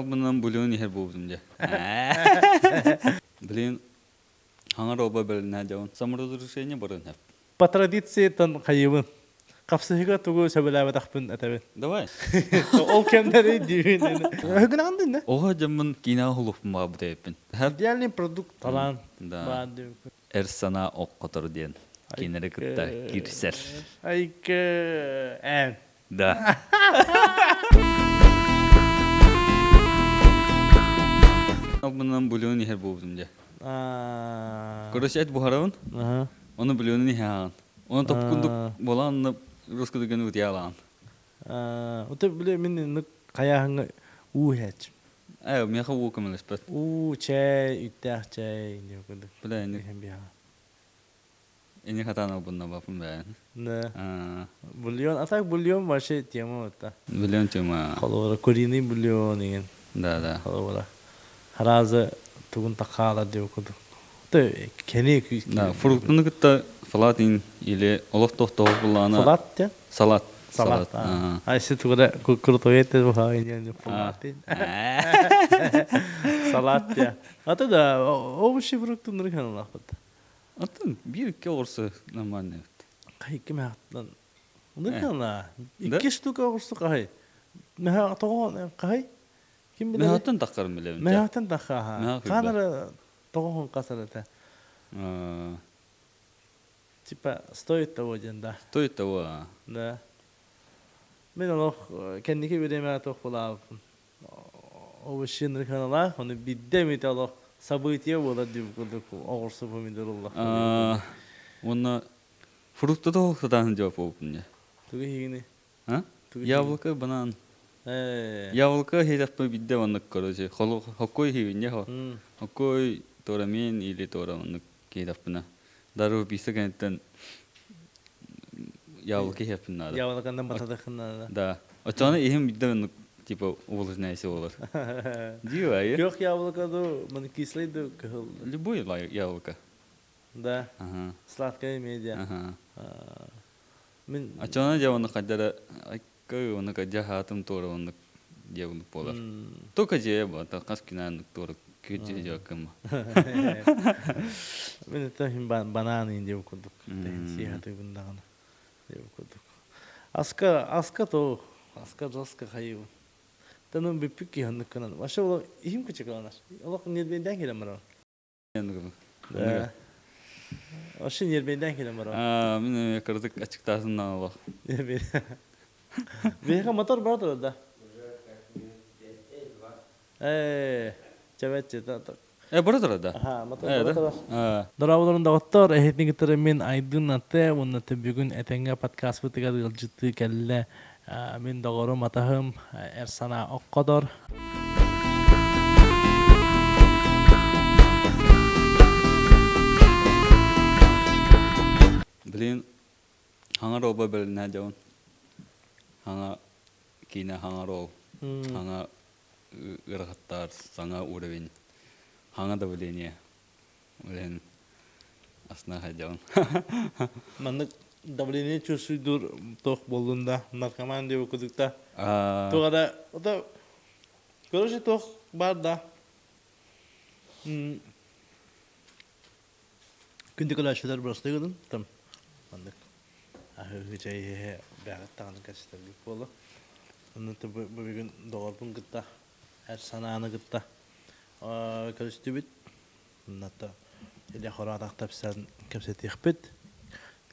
Мунан бульон иһэр буолбутум дьэ. Блин, хаҥар оба бэлинэ дьон саморазрушение баран иһэр. По традиции-тан хайыбын. Хапсыһыга тугу сөбүлээбэтэхпин этэбин. Давай. Ол кэмнэри диибин. Өһүгүнэҕин динне? Оҕо дьоммун киинэҕэ хулуппун баҕарбыт эбиппин. Идеальный продукт талаан Да. баар диэбиккин. Эр санаа ох хотор диэн кинилэри кытта киирсэр. Айка эн. Да. Мунан бульон иһэр буолбутум дьэ. Короче, эт буһарабын, оны бульонун иһэҕин. Оны топкундук буолан русскудугын утуйалаан. Ото биле мин хайааһыҥҥа уу иһээччим. Ээ, миэхэ уу көмөлөспөт. Уу, чэй, үттээх чэй диэн курдук. Бля, ини хатаан албынна бапын бэйэн. Да. Бульон, а так бульон вообще тема вот. Бульон тема. Холобура, куриный бульон деген. Да, да. Холобура. Харазы тугун такаала диэн курдук. Кени Да, фруктаны кытта салат или олох тохтоох буллаана. Салат те? Салат. Салат. А если тугуда крутой это салат. Салат те. А то да, овощи фрукты нырханалахпыт. Атын биир икки оҕурсу нормальный. Икки мээхтан. Нырхана. Икки штука оҕурсу кахай. Меха тоҕо кахай? Ким билэр? Меһаттан таххарын билэбин. Меһаттан тахха. Канара тоҕоһун касар этэ. Типа стоит того диэн да. Стоит того. Да. Мен олох кэнники бириэмэ туох булаабыппын. Овощи нырханалаах, оны бидде эмит олох событие буолар дип курдук оҕурсу помидор уллах. Уонна фрукты тоҕо сатаан жауап болуппун дьэ. Тугу иһигини? А? Яблоко, банан. Яблоко хейдаппы бидде оннук короче. Хоккой хибинне хо. Хоккой торамен или тора оннук кейдаппына. Дару писа кэнниттэн яблоко хеппин надо. Яблокандан батадахын надо. Да. Очону иһим бидде оннук типа увлажняйся болар. Диво, Күөх яблоко ду, маны кислый ду кыһыл. Любой яблоко. Да. Ага. Сладкая медиа. Ага. Мин Очону дьэ оннук хаддара айкы оннук дьэ хаатым туора оннук диэбин буолар. Только дьиэ бата хас күнээн туора күтү дьоккым. Мин это банан диэн курдук. Сиэхатыгын даҕаны диэн курдук. Аска аска то аска жестко хайыбын. Таным бүппүк киһи кынан. Вообще ол иһим кычыкаланар. Олох нервейден келем барар. Да. Вообще нервейден келем барар. Аа, мин кырдык ачыктаасыннан олох. Биһиэхэ мотор бар турар да. Чэбэччи. Бара турар да. Аха, мотор бара турар. Дорооболорун доҕоттор, эһитин кытары мин Айдын Ате уонна бүгүн этэҥҥэ подкастпытыгар ыалдьыттыы кэллэ. Мин доҕорум атаһым Эр санаа оккодор. Блин, хаҥар оба бэлинэ дьон. Хаҥа киинэ хаҥар ол. Хаҥа ыарахаттар, саҥа уровень. Хаҥа давление. Блин, асна хайдьабын. Маннык давление чувствуйдуур туох буоллун да, наркоман диэбит курдук да. Туох да, это, короче, туох баар да. Күндү көрөөччүлэр бырастыы гынын, там маннык аһыы чэй иһэ бэҕэт даҕаны кэпсэтэрбит буолла. Онно бүгүн доҕорбун кытта, эр санааны кытта көрүстүбүт. Онно илэ хороотах тапсан кэпсэтиэхпит.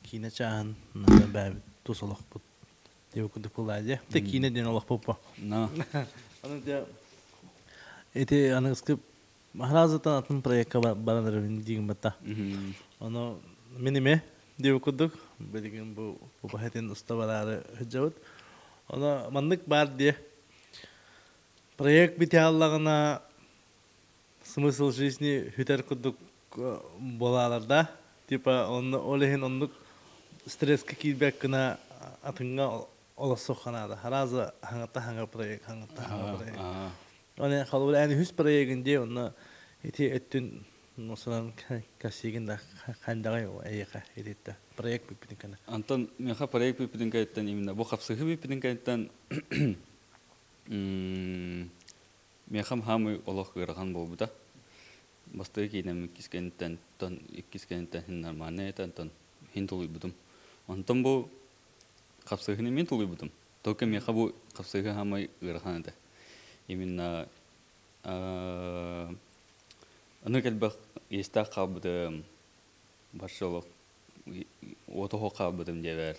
Киинэ чааһын онно бэйэбит тус олохпут диэбит курдук буоллаа дии. Тэ киинэ диэн олохпут бо. Аны дьэ ити аныгыскы Махаразытан атын проекка баран эрэбин диигин батта. Ону мин эмиэ диэбит курдук билигин бу бу уста бараары сылдьабыт. Ону маннык баар диэ. Проект бүтэ аллаҕына смысл жизни сүтэр курдук буолаалар да. Типа онно ол иһин оннук стресскэ киирбэт гына атыҥҥа олорсуохха наада. Хараза хаҥатта хаҥа проект, хаҥатта хаҥа проект. Оны холобур эн үһүс проегын дии онно ити өттүн осунан кассигин да хандаҕай эйиэхэ ититте проект бүппүтүн кэннэ. Антон миэхэ проект бүппүтүн кэнниттэн именно бу хапсыһыы бүппүтүн кэнниттэн Миэхэм хаамый олох ыарахан буолбута. Бастакы киинэм иккис кэнниттэн, тон иккис кэнниттэн хин нормальный этэ, онтон хин тулуйбутум. Онтон бу хапсыһыны мин тулуйбутум. Только миэхэ бу хапсыһыы хаамай ыарахан этэ. Именно аны элбэх иэстээх хаалбытым, барша олох уотоһо хаалбытым диэбэр.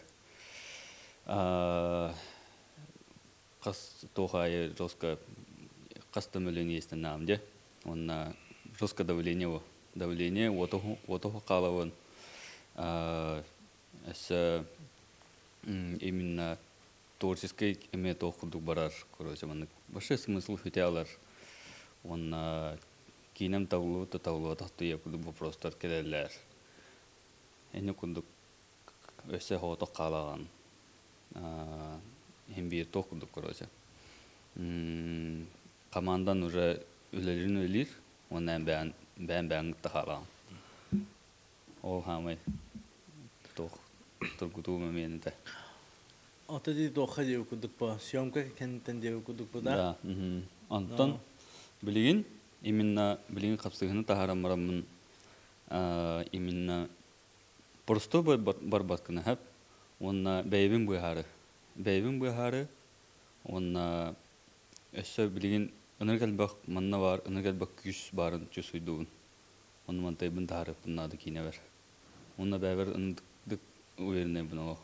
Хас туох аайы жестко хас да мөлүйүөн иэстэннэҕим дьэ. Уонна жестко давление во. Давление уоту хаалабын. Өссө именно творческий эмиэ туох курдук барар, короче, маннык большой смысл хүтэ алар. Уонна киинэм табыллыбыт да табыллыбатах да курдук вопростар кэлэллэр. Эни курдук өссө хоҕотох хаалаҕын. Иһин биир туох курдук короче. Командан уже үлэлиирин үлэлиир уонна бэйэн бэйэн бэйэҥ кытта хаалаҕын. Ол хаамай туох тургутуу момент этэ. Ото ди туохха диэбит курдук по съемка кэнниттэн диэбит курдук бу да? Да. Онтон билигин именно билигин хапсыһыны таһааран бараммын именно Просто барбат гына сөп уонна бэйэбин быыһаары. Бэйэбин быыһаары уонна өссө билигин ынырык элбэх манна баар ынырык элбэх күүс баарын чувствуйдуубун. Онно мантайбын таһаарыахпын наада киинэбэр. Уонна бэйэбэр ынырыктык увереннайбын олох.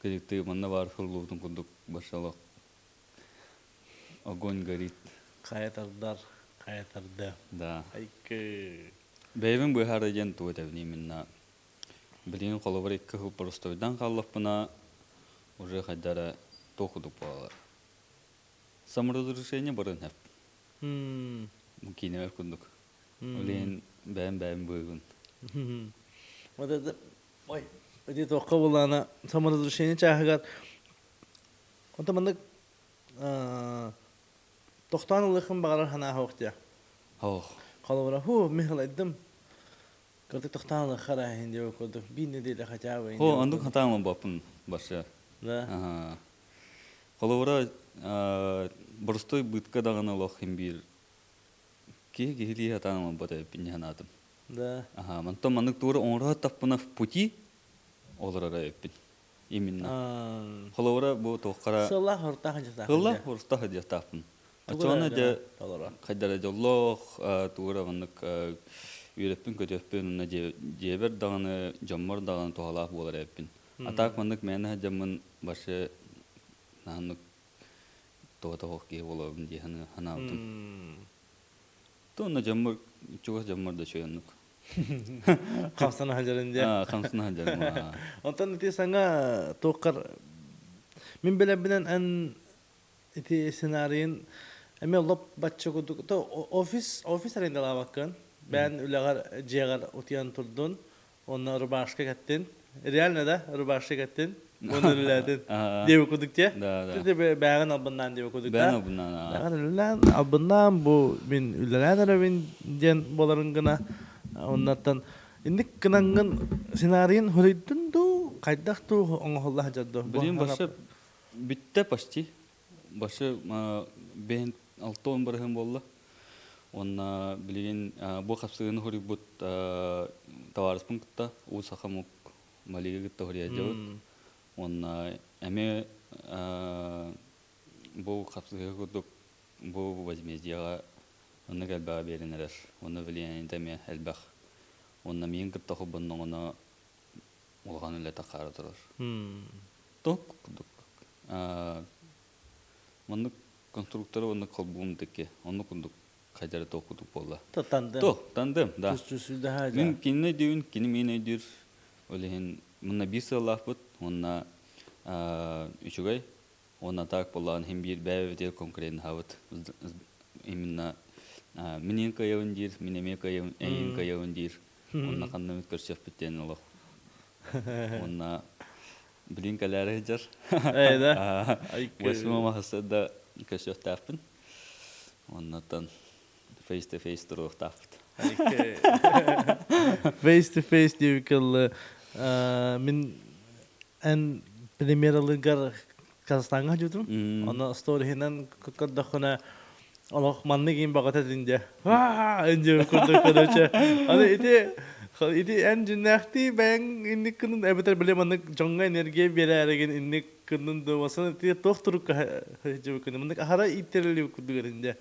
Кырдьыктыы манна баар суруллубутун курдук барса олох огонь горит. Хайа тардар, хайа тарда. Да. Айкы. Бэйэбин быыһаары диэн тугу этэбин именно билигин холобур икки сыл простойдан хааллахпына уже хайда эрэ туох курдук буолалар. Саморазрушение барын сөп. Бу киинэбэр курдук. Ол иһин бэйэм бэйэм быыһыыбын. Вот это ой, ити туохха булаана саморазрушение чааһыгар онто маннык тохтоон ылыаххын баҕарар санаа суох дии. Ох. Холобура, һуу, михалайдым. Кырдык тохтоон ылыахха эрэ иһин диэбит курдук биир нэдиэлэ хотя бы. Хо, оннук хатааман баппын барса. Да. Холобура, боростой бытка даҕаны олох иһин биир киһи киһилии хатаан ылбат эбиппин санаатым. Да. Аха, мантан маннык туора оҥоро таппына в пути олорор эбиппин. Именно. Холобура, бу туоххара... Сыллаах ортаах дьатаахпын. Сыллаах ортаах дьатаахпын. Оччоҕуна дьэ хайдара дьоллоох тугура маннык үөрэппин көтүөхпүн уонна дьиэбэр даҕаны дьоммор даҕаны туһалаах буолар эбиппин. А так маннык мээнэ сылдьаммын вообще наһаннык туһата суох киһи буолабын дии санаабытым. То онно дьоммор чугас дьоммор да үчүгэй оннук. Хамсана сылдьарын дии. Хамсана сылдьарым. Онтон ити саҥа туоххар мин билэрбинэн эн ити сценарийын эмиэ лоп бачча курдук то офис офис арендалаабаккын бэйэн үлэҕэр дьиэҕэр утуйан турдун уонна рубашка кэттин реально да рубашка кэттин уонна үлэлээтин диэбит курдук дии бэйэҕин албыннаан диэбит курдук да албыннаан бэйэҕин үлэлээн албыннаан бу мин үлэлээн эрэбин диэн буоларын гына оннаттан инник гынаҥҥын сценарийын суруйдун дуу хайдах дуу оҥоһулла сылдьар дуу Блин, вообще бүттэ почти. Вообще бэйэн 60 бырыһын буолла. Уонна билигин бу хапсыгыны хоруйбут табаарыспын кытта уу саха мук Малига кытта хоруйадьабыт. Уонна эмиэ бу хапсыһыы курдук бу возмездиеҕа оннук элбэҕи биэрэн эрэр. Уонна влияниета эмиэ элбэх. Уонна миигин кытта холбонноҕуна улахан үлэтэ хаара турар. Ток курдук. Маннык конструкторы оннук холбуум таки оннук курдук хайдары туох курдук буолла. Тандем. То, тандем, да. Мин кинини өйдүүбүн, кини миин өйдүүр. Ол иһин мунна биир сыаллаахпыт уонна үчүгэй. Уонна так буоллаҕын иһин биир бэйэбитигэр конкурентнаһабыт. Именно мин иин кыайабын диир, мин эмиэ кыайабын, эйиин кыайабын диир. Уонна ханна эмит көрсүөхпүт диэн олох. Уонна билин кэлээри сылдьар. Ээ да. Восьмого махаса да көрсүөхтээхпин. Оннотон face to face туруохтаахпыт. Face to face диэбиккэ мин эн премьералыгар Казахстаҥҥа дьутум. Онно сториһынан көрдөххүнэ. Олох маннык иин баҕата этин дьэ. Инде курдук короче. Аны ити ити эн дьиннээхтии бэйэҥ инник кынын эбэтэр били маннык дьоҥҥо энергия биэрээригин инник кыннын да уосан ити туох турукка сылдьыбыккын маннык аһара ииттэрилибит курдук этин дьэ.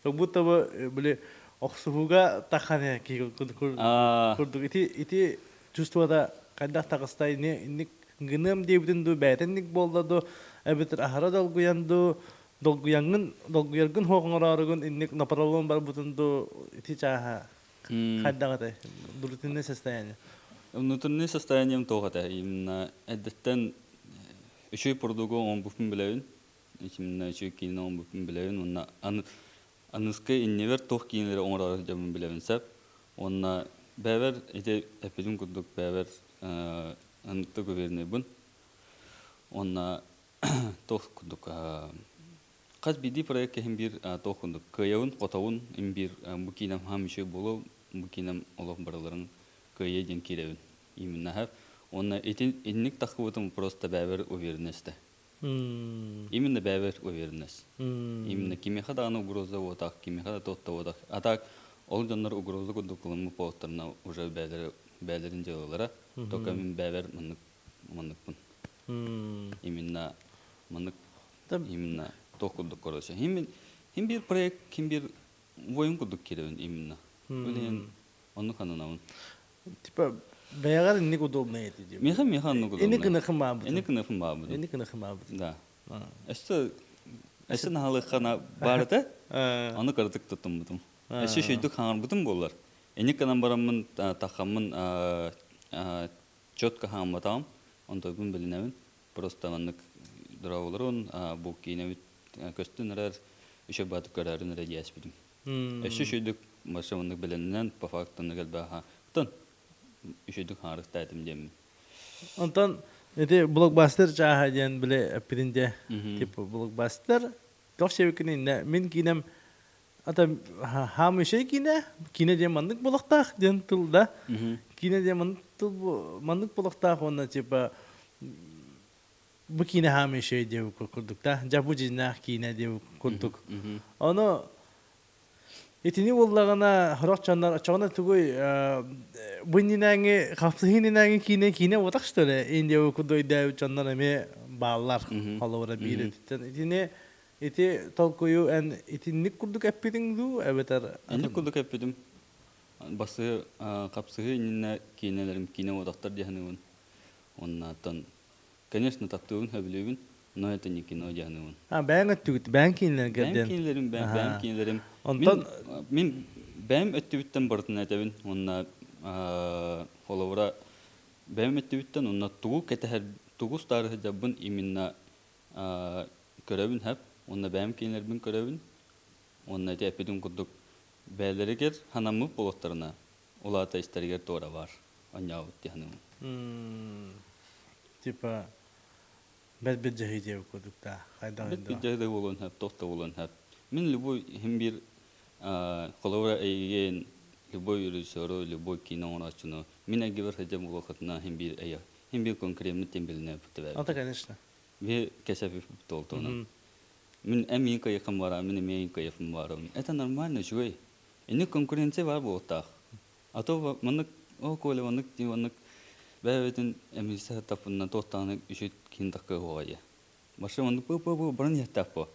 Как будто бы били охсуһууга таххан киһи курдук ити ити чувствота хайдах таҕыста инник гыныам диэбитин дуу бэйэтэ инник буолла дуу эбэтэр аһара долгуйан дуу долгуйаҥҥын долгуйаргын суох оҥорооругун инник напролом барбытын дуу ити чааһа хайдах этэй внутреннее состояние? Внутреннее состоянием туох этэ именно эрдэттэн үчүгэй продугу оҥорбуппун билэбин, именно үчүгэй киинэ оҥорбуппун билэбин уонна аныгыскы иннибэр туох киинэлэри оҥороро сылдьабын билэбин сөп. Уонна бэйэбэр ити эппитим курдук бэйэбэр ынтык уверенныйбын. Уонна туох курдук хас биирдии проект иһин биир туох курдук кыайабын хотобун им биир бу киинэм хаам үчүгэй буолуо, бу киинэм олох барыларын кыайыа диэн киирэбин именно уонна ити инник таххыбытым просто бэйэбэр уверенность именно бэйэбэр уверенность именно кимиэхэ даҕаны угроза буотах, кимиэхэ да туох да буотах, а так ол дьоннор угроза курдук ылыммыт буолтарына уже бэйэлэрэ бэйэлэрин дьыалалара, только мин бэйэбэр маннык манныкпын. Именно маннык именно туох курдук короче. Хим хим биир проект, хим биир воин курдук киирэбин именно. Ол иһин оннук ананабын. Типа бэйэҕэр инник удобный эти диye. Миэхэ миэхэ оннук удобный. Инник ыныхым баабытын. Инник ыныхым баабытын. Инник ыныхым баабытын. Да. Өссө өссө наһалыаххана баарыта. Ону кыратык туттуммутум. Өссө шүйдүк хаҥарбытым буоллар. Инник гынан бараммын таххаммын четко хаамматаҕым, онтойбун билинэбин. Просто маннык дорооболорун, бу киинэбит көстөн эрэр, үчүгэй баатык көрөөрүн эрэ диэспитим. Өссө үчүгүйдүк вообще маннык билининэн по факту оннук элбэҕэ оттон үчүгүйдүк хаарыктаатым диэммин. Онтон ити блокбастер чааһа диэн били эппитин дьэ типа блокбастер туох сиэбиккин иннэ мин киинэм Ата хаамыйшай киинэ, киинэ диэн маннык болохтаах диэн тыл да. Киинэ диэн маннык тыл маннык болохтаах уонна типа бу киинэ хаамыйшай диэн курдук да. Дьэ бу дьиҥнээх киинэ диэн курдук. Ону итини буоллаҕына сорох дьоннор оччоҕуна тугуй бу иннинээҥи хапсыһыы иннинээҥи киинэ киинэ буотах что ли Индия курдук өйдөөбүт дьоннор эмиэ бааллар холобура биир өттүттэн итини Ити толкуйу эн итинник курдук эппитиҥ дуу, эбэтэр Инник курдук эппитим. Басыы хапсыһыы иннинэ киинэлэрим киинэ уотахтар дии саныыбын. Уонна конечно, таптыыбын, сөбүлүүбүн, но это не кино дии саныыбын. А, бэйэҥ өттүгүт, бэйэҥ киинэлэргэр Бэйэм диэн. киинэлэрим, бэйэм киинэлэрим. Онтон Мин бэйэм өттүбүттэн барытын этэбин. Уонна холобура бэйэм өттүбүттэн уонна тугу кэтэһэр, тугу устаары сылдьарбын именно көрөбүн сөп уонна бэйэм киинэлэрбин көрөбүн уонна ити эппитим курдук бэйэлэригэр санаммыт буолуохтарына улаата истэригэр туора баар онньообут дии саныыбын. Типа бэт бит дьаһыы диэбит курдук да хайдах Бэт бит дьаһыы да буолуон сөп, туох да буолуон сөп. Мин любой иһин биир холобура эйигин любой режиссеру, любой киинэ оҥорооччуну мин эйгэбэр сылдьар буолуоххутуна иһин биир эйэ иһин биир конкретный тем билинэ Это конечно. Би кэсэпи толтуна. Мин эмиин кыйыхым бара, мин эмиин кыйыхым барым. Это нормально, үчүгэй. Инник конкуренция бар буолуохтаах. А то маннык ол Коля маннык маннык бэйэбитин эмиисэ таппынна туохтааны үчүт киин такка уоҕайа. Башы маннык бу бу бу баран иһэттээх бу.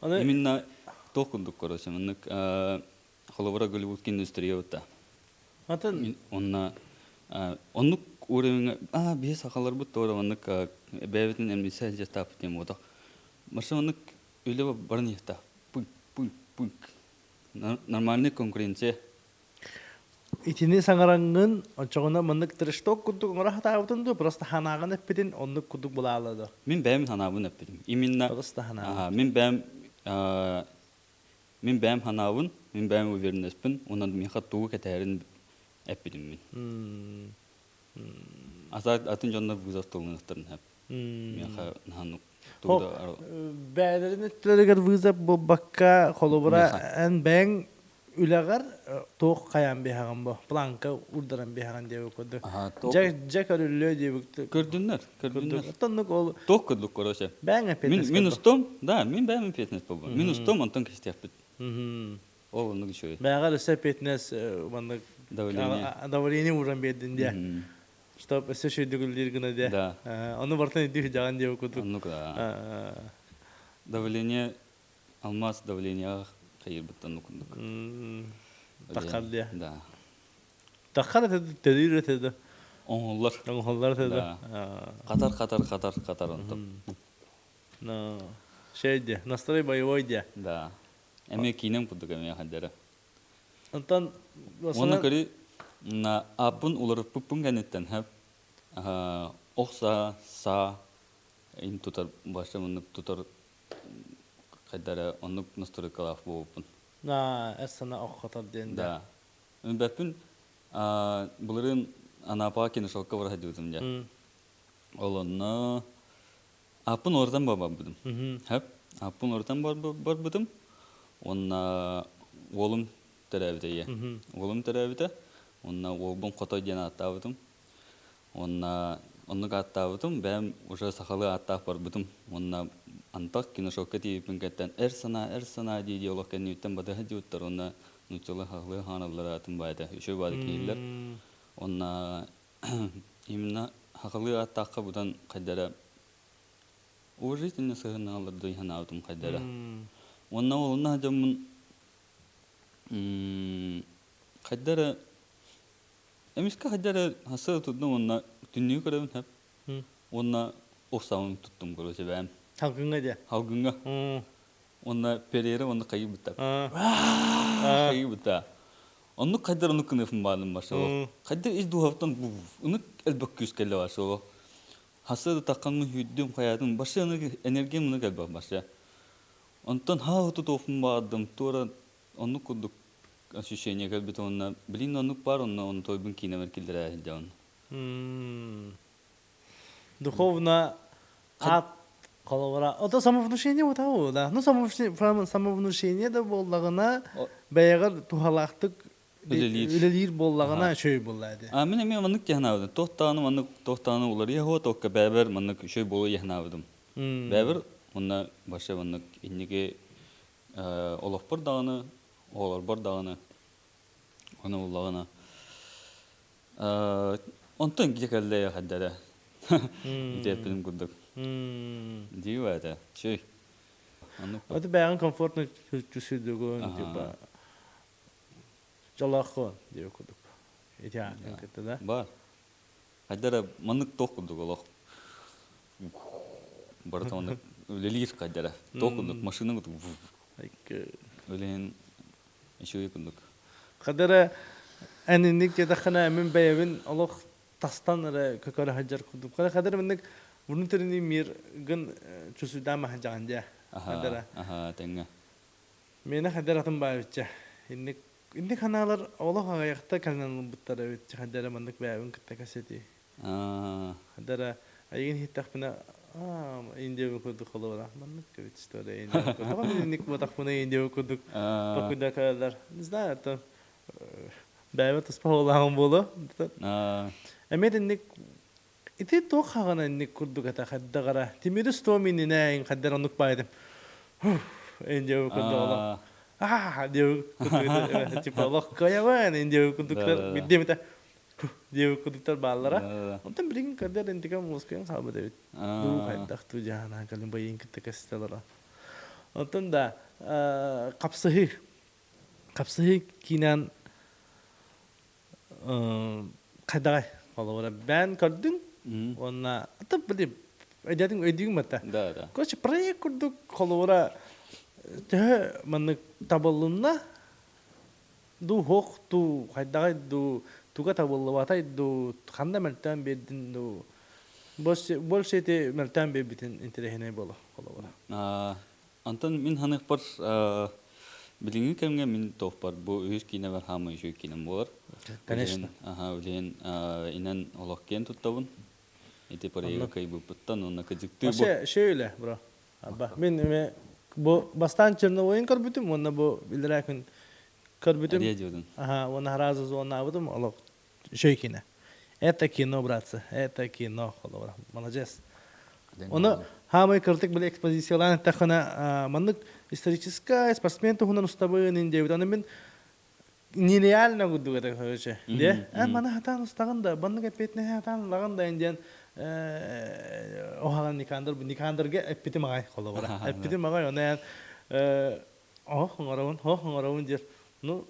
Именно туох курдук короче маннык холобура Голливуд индустрия бутта. Атын Онна оннук уровеньга а биһи сахаларбыт туора маннык бэйэбитин эмиисэ дьастааппыт диэн буотах. Башы маннык үлэ баран иһэттээх. Пынк пынк пынк. Нормальный конкуренция. Итини саҥараҥҥын, оччоҕуна маннык трешток курдук оҥоро сатаабытын дуу, просто ханаҕын эппитин оннук курдук булаала дуу? Мин бэйэм санаабын эппитим. Именно Просто ханаабын. Мин бэйэм мин бэйэм санаабын, мин бэйэм уверенностьпын уонна миэхэ тугу кэтэһэрин эппитим мин. Атын дьоннор вызов тылыныахтарын сөп. Миэхэ наһаа тугу да Бэйэлэрин өттүлэригэр вызов буолбакка, холобура, эн бэйэҥ үлэҕэр туох хайаан биһэҕин бу планка урдаран биһэҕин диэбит курдук дьэ дьэ көрүллүө диэбит Көрдүннэр, көрдүннэр. Оттоннук ол Туох курдук короче. Бэйэҥ Мин мин устум, да, мин бэйэм ответственность буолбун. Мин устум, онтон кистиэхпит. Ол оннук үчүгэй. Бэҕэр өссө фитнес маннык Давление. Давление ууран биэрдин диэ. Чтоб өссө шүйдүгүллүүр гына диэ. Да. Ону бартан идүү дьаҕан диэ курдук. Оннук да. Давление алмаз давлениеҕа хайырбыттан курдук. Таххар диэ. Да. Таххар этэ төлүүр этэ да. Оҥоһуллар. Оҥоһуллар этэ да. Хатар хатар хатар хатар онтон. Ну, шей диэ, настрой боевой диэ. Да. Эмиэ киинэм курдук эмиэ хаддара. Онтон Уонна көрү на ааппын уларыппыппын кэнниттэн хэп ох саа саа ин тутар баша муннук тутар хайдара оннук настройкалаах буолбуппун. На эр сана ох хотор диэн да. Бэппин былырыын Анапаҕа киношелка бара сылдьыбытым дьэ. Ол онно Ааппын уларытан барбытым. Хөп. Ааппын уларытан барбытым. Уонна уолум төрөөбүтэ ийэ. Уолум төрөөбүтэ. Уонна уолбун Хотой диэн ааттаабытым. Уонна оннук ааттаабытым. Бэйэм уже сахалыы ааттаах барбытым. Уонна антах киношокка тиийбиппин кэттэн эр санаа, эр санаа дии-дии олох кэннибиттэн батыһа дьыбыттар. Уонна нууччалыы хахлыы хаҥараллар аатын баайда. Үчүгэй баады киһилэр. Уонна Именно хахалыы ааттаахха бутан хайдара уважительно сыһыннааллар дуу санаабытым хайдара. Уонна олунна дьоммун хайдара эмискэ хайдара хасыы туттум уонна түннүү көрөбүн хэп уонна охсаабын туттум короче бэйэм. Халгыҥҥа дии. Халгыҥҥа. Уонна Перейра уонна хайыы Хайыы Оннук хайдар оннук гыныахпын баалым барсыбо. Хайдар ис дууһабыттан ынык элбэх күүс кэллэ барсыбо. Хасыа да таххаҥҥын сүүрдүм хайаатын барсы энергиям ынык элбэх барса. Онтон хаа тутуохпун баҕардым туора оннук курдук ощущение кэлбит уонна билин оннук баар онно онтойбун киинэбэр киллэрэ сылдьабын. Духовно ат холобура ото самовнушение утау да ну самовнушение да буоллаҕына бэйэҕэр туһалаахтык үлэлиир буоллаҕына үчүгэй буолла этэ. А мин эмиэ маннык дьаһанаабытым. Туохтааны маннык туохтааны уларыйа хуо туохка бэбэр маннык үчүгэй буолуо дьаһанаабытым. Бэбэр уонна вообще маннык инники олохпор даҕаны оҕолорбор даҕаны ону буллаҕына Онтон киһи кэллэ хайдара. Итиэппитим курдук. Дии этэ. Чүй. Это бэйэҥ комфортно чувствуйдугун, типа дьолооххун диир курдук. Ити ааккын кытта да. Бар. Хайдара маннык туох курдук олох. Барыта маннык үлэлиир хайдара. Туох курдук машина курдук. Үлэһин үчүгэй курдук. Хадара эн инник диэтэххинэ мин бэйэбин олох тастан эрэ көкөрө сылдьар курдук. Хадара маннык внутренний мир гын чувствуйдаан сылдьаҕын дьэ. Хадара. Аха, тэҥҥэ. Миэнэ хадара атын баайбычча. Инник инник ханаалар олох аҕыйахта кэлэн ылбыттар эбит. Хадара маннык бэйэбин кытта кэсэтии. Хадара айыгын иһиттэхпинэ Индия курдук холобура маннык эбит история Индия курдук. Тоҕо инник буотахпына Индия курдук токуйда кэлэллэр. Не знаю, это бэйэбэ туспа буолааҕым буолуо. Эмиэ инник ити туох хаҕана инник курдук этэ хайдаҕара тимири стом иннинэ хайдар оннук баайдым Индия курдук олох аа диэбит курдук типа олох кыайабын Индия курдуктар биддиэмитэ диэбит курдуктар бааллара. Онтон билигин көрдөр интика муоскуйан хаалбыт эбит. Дуу хайдах туу дьаһана кэлин байын кытта кэстэлара. Онтон да хапсыһыы хапсыһыы киинэн хайдаҕай холобура бээн көрдүҥ уонна ата били өйдөөтүҥ өйдүүгүн батта. Да, да. Короче, проект курдук холобура төһө маннык табыллынна Дуу һуох дуу, хайдаҕай дуу, туга табыллыбатай дуу, ханна мөлтөөн биэрдин дуу. Больше ити мөлтөөн биэрбитин интэриэһинэй буолуо холобура. Онтон мин ханыахпар билиҥҥи кэмҥэ мин туохпар бу үһүс киинэбэр хаамай үчүгэй киинэм буолар. Конечно. Аха, билигин инэн олох киэн туттабын. Ити проегы кыайбыппыттан уонна кыдьыктыы бу. Шөйле, бро. Арба, мин эме бу бастаан Черновойун көрбүтүм уонна бу билэрээ күн көрбүтүм. Ариа Ага, уонна сразу звоннаабытым олох үчүгэй кино. Это кино, братцы, это кино, холобура. Молодец. Оны хаамай кыртык били экспозициялаан эттэххинэ маннык Историческай спортсмен туһунан устабын ин диэбит. Аны мин нереально курдук это короче. Де? Э, маны хатаан устаҕын да, баннык эппиэтинэһи хатаан ылаҕын да диэн оһаҕан Никандр Никандрга эппитим аҕай холобура. Эппитим аҕай, оны ох оҥоробун, ох оҥоробун диир. Ну,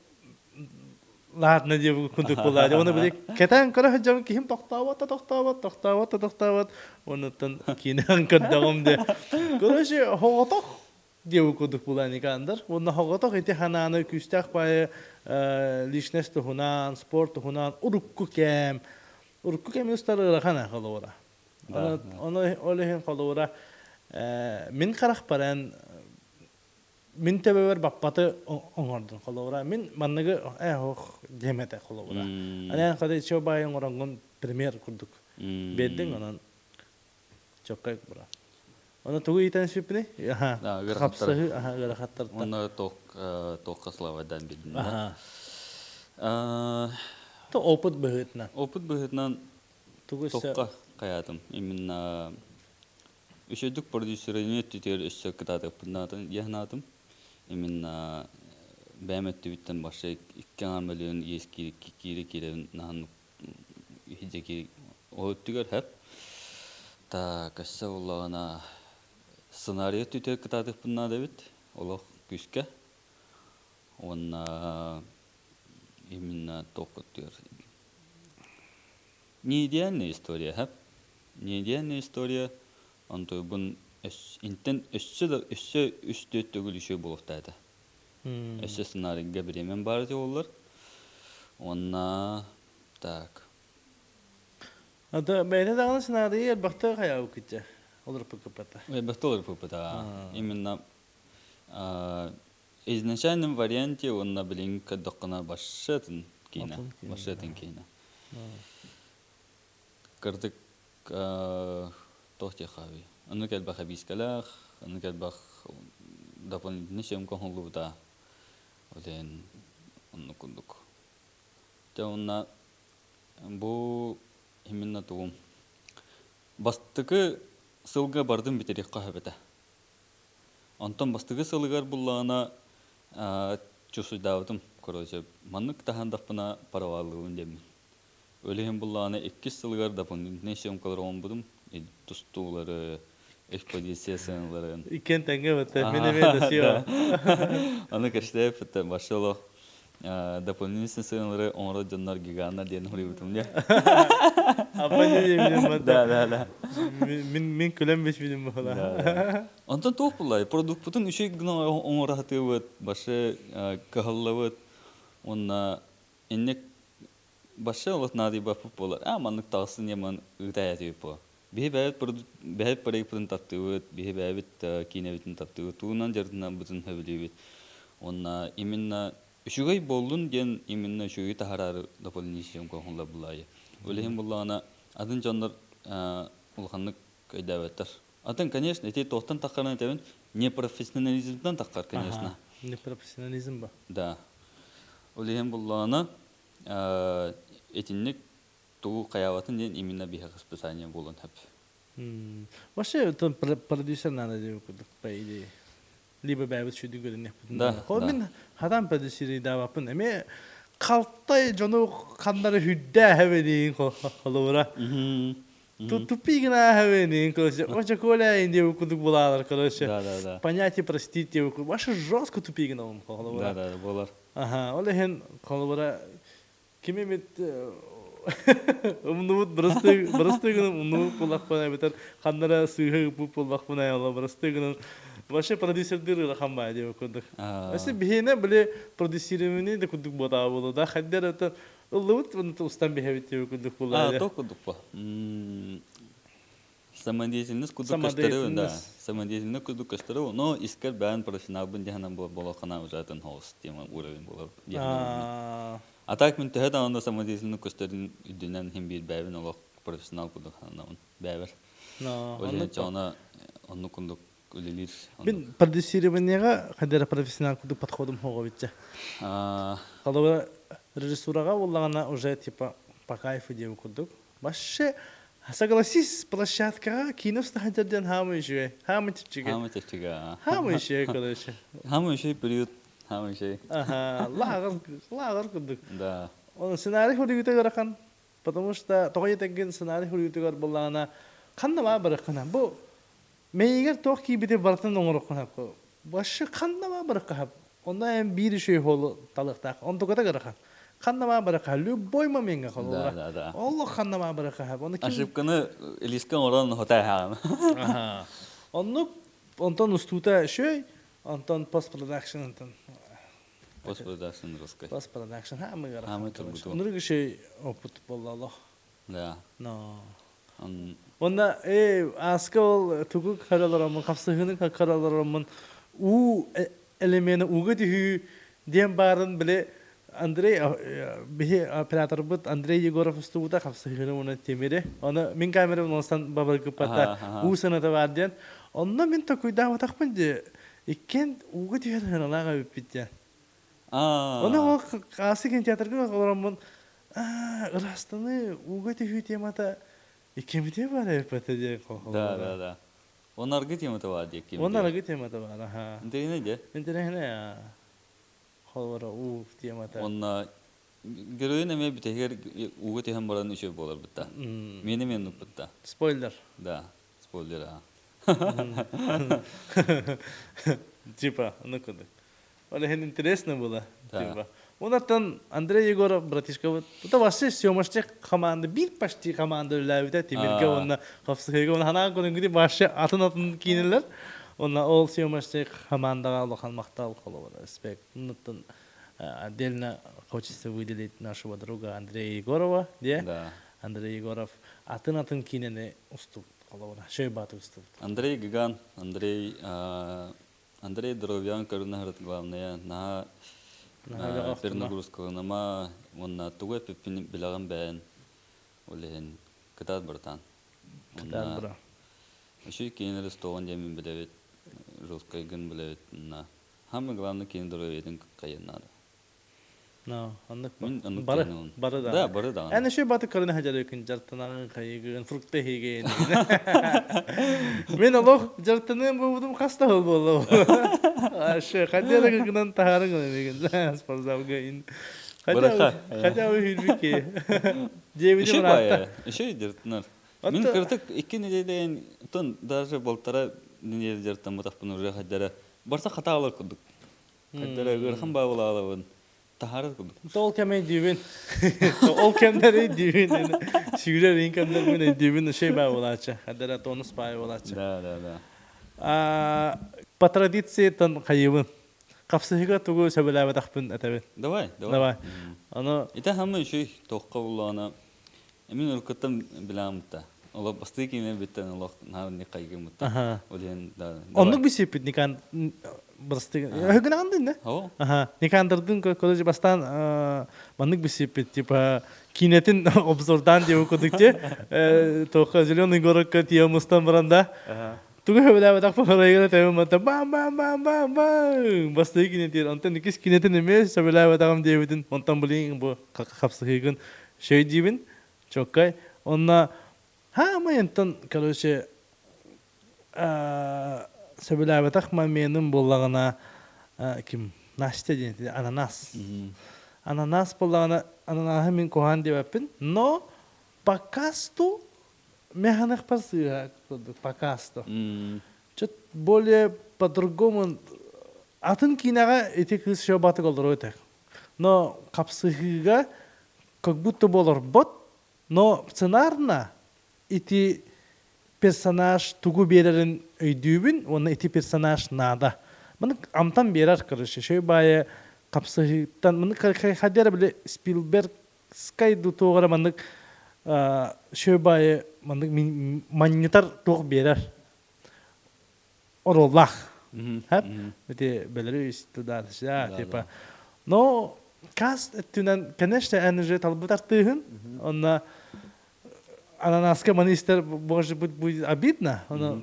ладно диэбит курдук буолаа. Оны били кэтээн көрө сылдьабын киһим тохтообот да тохтообот, тохтообот да тохтообот. Онуттан киинэҕин көрдөҕүм де. Короче, оҕотох диэбит курдук буолаа Никандр. Уонна оҕотох ити ханааны күүстээх баайы личность туһунан, спорт туһунан урукку кэм, урукку кэми устар ыарахан холобура. Ону ол иһин холобура мин харахпаран мин төбөбөр баппаты оҥордун холобура мин манныгы ох диэм этэ холобура анан хады чо баай оҥороҥҥун пример курдук биэрдиҥ онон чоккай бура Оны тугу иитэн сүппүнүй? Хапсаһыы, аха, ыарахаттартан. Онно туохха славадан билдин. То опыт быһыытынан. Опыт быһыытынан туохха хайаатым. Именно үчүгдүк продюсерини өттүтүгэр өссө кытаатыахпын диэхнаатым. Именно бэйэм өттүбүттэн башы 2 миллион иэс киири киирэн наһан иһдьэки ол өттүгэр хэп. Так, өссө буллаҕына сценарий өттүтүгэр кытаатыахпын наада эбит. Олох күүскэ. Уонна именно туох өттүгэр Не идеальная история, хэп. Не идеальная история, онтуйбун интен өссө да өссө үс түөрт төгүл үчүгэй буолуохтаата. Өссө сценарийга бириэмэм баар этэ буоллар. Уонна так. Ата бэйэтэ даҕаны сценарийы элбэхтэ хайаабыккытча олорпуккуппата. Элбэхтэ олорпуппута. Именно изначальном варианте уонна билиҥ көрдөххүнэ баршатын киинэ. Баршатын киинэ. Кырдык туох диэххэ Оннук элбэх эбиискэлээх, оннук элбэх дополнительный съемка оҥоһуллубута. Ол иһин оннук курдук. Дьэ уонна бу именно тугум бастакы сылга бардым бүтэриэххэ сөп этэ. Онтон бастакы сылыгар буллаҕына чувствуйдаабытым, короче, маннык таһаардахпына проваллыыбын диэммин. Ол иһин буллаҕына иккис сылыгар дополнительнай съемкалары оҥорбутум, тустуулары, экспозиция сыаналарын. Иккиэн тэҥҥэ бытта, мин эмиэ да сио. Аны кэштээп башы олох дополнительный сыаналары оҥорор дьоннор гиганнар диэн хоруйбутум дии. Апа диэн Да, да, да. Мин мин күлэн бишпитим буола. Онтон туох буллай? Продукпутун үчүгэй гына оҥоро сатыыбыт, башы кыһаллабыт уонна инник башы олох наадыйбаппыт буолар. А маннык таҕыстын диэн ыытаайа этибит буо. Биһи бэйэбит бэйэбит проекпытын таптыыбыт, биһи бэйэбит киинэбитин таптыыбыт, тугунан дьарыктанарбытын сөбүлүүбүт. Уонна именно үчүгэй буоллун диэн именно үчүгэйи таһараары дополнительный съемка оҥоһуллар булаайы. Ол иһин буллаҕына атын дьоннор улаханнык өйдөөбөттөр. Атын, конечно, ити туохтан таххарынан этэбин, непрофессионализмтан таххар, конечно. Непрофессионализм ба? Да. Ол иһин буллаҕына итинник тугу хайаабатын диэн именно биһиэхэ расписание буолуон сөп. Вообще, продюсер надо диэбит курдук, по идее. Либо бэйэбит сүдү көрүнүөхпүтүн Да, Ол да. мин хатан продюсерийдаабаппын. Эмиэ халтай дьону ханнары хүрдээ хэбэниин холобура. Тупи гына хэбэниин, короче, оча коля диэбит курдук булаалар, короче. Да, да, да. Понятие простить диэбит курдук. Вообще жестко тупи гына холобура. Да, да, буолар. Ага, ол иһин холобура Ким эмит умнубут бырастыы бырастыы гынан умнубут буоллахпына эбэтэр ханна эрэ сыыһа ыыппыт буоллахпына ола бырастыы гынан вообще продюсердыыр ыарахан баа диэбит курдук. Өссө биһиэнэ били продюсирование да курдук буотаа буолуо да хайда эрэ это ыллыбыт устан биһэбит диэбит курдук буолла. А, то курдук по. Самодеятельность курдук көстөрү, да. Самодеятельность курдук көстөрү, но искер бэйэн профессионалбын диһанан буолаххына уже атын хоус тема уровень болар. А так мин төһө даҕаны самодеятельность көстөрүн үрдүнэн хим биир бэйэбин олох профессионал курдук сананабын бэйэбэр. Ол иһин чоҕуна оннук курдук үлэлиир. Мин продюсированиега хайдара профессионал курдук подходум хоҕобитча. Холобура режиссураҕа буоллаҕына уже типа по кайфу диэбит курдук. Вообще. Согласись, площадкаҕа киинэ устаһан диэн хаамый үчүгэй. Хаамый чэпчэки. Хаамый чэпчэки. Хаамый үчүгэй, короче. Хаамый үчүгэй период. Хаамый үчүгэй. Ага, лааҕыр, лааҕыр курдук. Да. Оны сценарий хуруйута ыарахан, потому что тоҕо етегин сценарий хуруйутугар буллаҕына ханна баа барыххына. Бу мэйигэр туох киирбити барытын оҥоруоххун сөп. Вообще ханна баа барыхха сөп. Онно эн биир үчүгэй холу талыахтаах. Онтуката ыарахан. Ханна баа барыхха любой момеҥҥа холура. Да, да, да. Олох ханна баа барыхха сөп. Оны ким... Ошибканы илиискэ оҥорон хотайхаҕын. Аха. Оннук онтон устуута үчүгэй, онтон постпродакшн онтон Постпродакшн русской. Постпродакшн хаамый ыарахан. Хаамый тургутуу. Оннук үчүгэй опыт буолла олох. Да. Но. Онна ааска ол тугу көрөлөрөммун, хапсыһыыны көрөлөрөммун уу элемени ууга түһүү диэн баарын били Андрей биһи операторбыт Андрей Егоров устубута хапсыһыыны уонна тимири. Оны мин камерабын онстан бабыргыппата уу сыната бар диэн. Онно мин токуйдаабатахпын дии. Иккиэн ууга түһэр сыаналаах эбиппит диэн. Оны ол Аасы кинотеатрга олороммун ыраастаныы ууга түһүү темата иккимитэ бар эбиппэтэ диэн Да, да, да. Он аргы темата бар диye Он аргы темата бар, аха. Интэриэһинэй дьэ. Интэриэһинэй, холобура уу темата. Онна геройун эмиэ бүтэһигэр ууга түһэн баран үчүгэй буолар бытта. Миэнэ эмиэ оннук бытта. Спойлер. Да, спойлер, а. Типа, ну куда. Ол иһин интересно было. Типа. Онтон Андрей Егоров братишкабыт это вообще съемочный команда биир почти команда үлэлээбитэ Тимиргэ уонна Хапсыһыга уонна ханаан көрүҥҥүтү вообще атын-атын киинэлэр. Уонна ол съемочный командаҕа улахан махтал холобура респект. Оннуттан отдельно хочется выделить нашего друга Андрея Егорова, де Да. Андрей Егоров атын-атын киинэни устубут холобура, шөй бааты устубут. Андрей Гиган, Андрей Андрей Дровян көрүнэ главное наһаа перенагрузкаланыма уонна тугу эппиппин билэҕин бэйэн ол иһин кытаат братан. Кытаат бра. Үчүй кинилэр стоҕун диэмин билэбит, жесткайгын билэбит. Самое главное кини здоровьетын кыайан надо. No, оннук Мин оннук бары диэн бары Да, даҕаны. бары даҕаны. Эн еще баты көрүнэ сылдьар дьартанаҕын хайыгын, фрукта иһигин. Мин олох дьартаныам буолбутум хас да сыл буолла. Аше, хотя бы гынан таһаарыҥ мигин спортзалга ин. Быраха. Хотя бы хүрбүкки. Диэбитим Еще ыраатта. баайа, еще дьартанар. Мин кырдык икки неделяйын тон даже полтора неделя дьартамматахпын уже хаддара барса хатаалар курдук. Хаддара ыарахан баабылаалабын таһаарар курдук. Ол кэм өйдүүбүн. Ол кэмнэр өйдүүбүн. Сүүрэр ин кэмнэрбин өйдүүбүн шей баа буолааччы. Хадара тонус баай буолааччы. Да, да, да. По традиции тон хайыбын. Хапсыһыга тугу сөбүлээбэтэхпин этэбин. Давай, давай. Давай. Аны Ите хамма үчүй тоққа буллаана. Мин өлкөттөн билэм да. Олох бастыы кине биттен олох наар не кайгым Аха. Олен да. Оннук бисиппит Никан бастыгын. Өһүгүн андын да? О. Аха. Никандырдын колледж бастаан маннык бисиппит типа кинетин обзордан диye кудук те тоха зеленый городка тие мустан баранда. Тугу хөбүлээбэтэх фахарайгана тэбим мата бам бам бам бам бам бастыы кинетин онтон иккис кинетин эмиэ сөбүлээбэтэҕим диэбитин онтон билигин бу хапсыһыыгын шөй диибин чоккай онно хаамай онтон короче сөбүлээбэтэх моменым буоллаҕына ким Настя диэн ананас ананас буоллаҕына ананаһы мин куһаан диэбэппин но пока что механых сыыһа курдук пока что чуть более по-другому атын киинэҕэ ити кыыс еще батык олоруо этэ но хапсыһыыга как будто бы олорбот но сценарно ити персонаж тугу биэрэрин өйдүүбүн уонна ити персонаж наада маны амтан биэрэр короче шөй баайы хапсыһыыттан маны хайдара били Спилбергскай туоҕара маннык шөй баайы маннык манньытар туох биэрэр оруоллаах хэп ити Беларусь туда сюда типа но каст өттүнэн конечно эн уже талбыт артыыһын онно ананаска маны истэр может быть будет обидно оно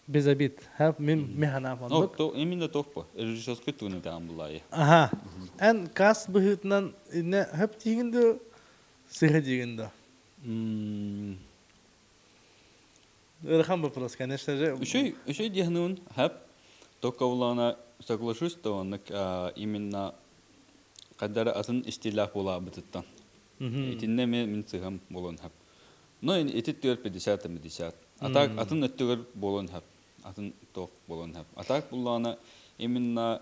без обид мин механам оннук то именно тохпо режиссерской тугун таан булайы аха эн каст быһыытынан инне хөп тиигин да сыһа диигин да. Ыарахан вопрос, конечно же. Үчүй, үчүй диэхнуун хап. Только улаана соглашусь, то оннук именно каддара атын истилаах буолаабытыттан. Итиннэ эмиэ мин сыһам буолуон хап. Но ити түөр 50 50. А так атын өттүгэр буолуон хап. Атын туох буолуон хап. А так буллаана именно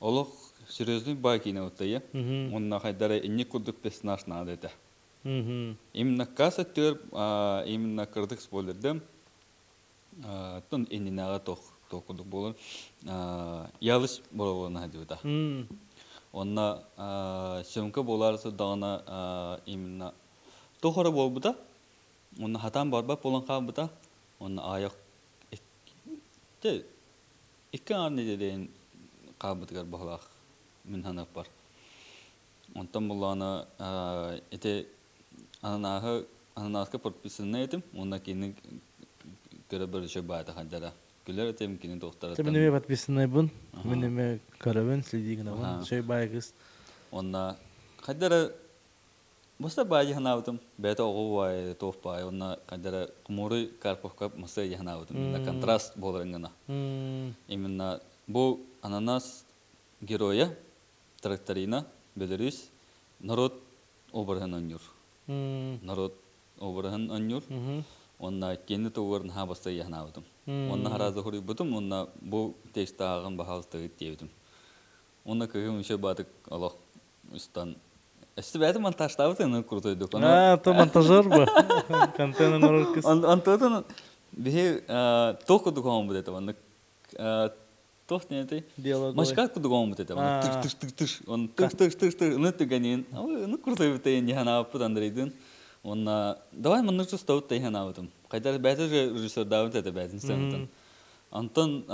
олох серьезный бай киинэ уттайа. Онна хайдара инник курдук персонаж наада этэ. Именно касса өттүгэр именно кырдык спойлердым. Тон иннинээҕи туох туох курдук буолар. Ялыш буолуона сылдьыбыта. Онно съемка буолаары сырдаҕына именно туох эрэ буолбута. Онно хатаан барбат буолан хаалбыта. Онно аайах икки аҥаар нэдиэлэйин хаалбытыгар баһылаах мин саныахпар. Онтон буллаҕына ити ананааһы ананааска подписанный этим уонна кини көрө бөрүчө баайта хаддара күлэр этим кини Мин туохтарыттан эмиэ подписанныйбын. Мин эмиэ көрөбүн, следи гынабын. Шөй баай кыз. Уонна хайдара Баста баай санаабытым бэйэтэ оҕо баай туох баай уонна хайдара Хмурый Карповка масы санаабытым именно контраст буоларын гына именно бу ананас геройа Тракторина Беларусь народ обраһын оонньуур народ обраһын оонньуур уонна кини тугугар наһаа бастайа санаабытым уонна хараазы хоруйбутум уонна бу текстааҕын баһаалыстагыт диэбитим уонна кыһым еще баатык олох устан Өссө бэйэтин монтажтаабыт аны крутойдук. А, то монтажер бу. Контент оҥорор кыс. Онтон биһи туох курдук оҥорбут этэ маннык туох диэн Машка курдук оҥорбут этэ тыш тыш тыш тыш он тыш тыш тыш тыш ыны түгэнин ыны крутойбут тейен ханаабыппыт Андрейдын уонна давай маннык тустабыт тейен ханаабытым хайдар бэйэтэ режиссердаабыт этэ бэйэтин сценатын Онтон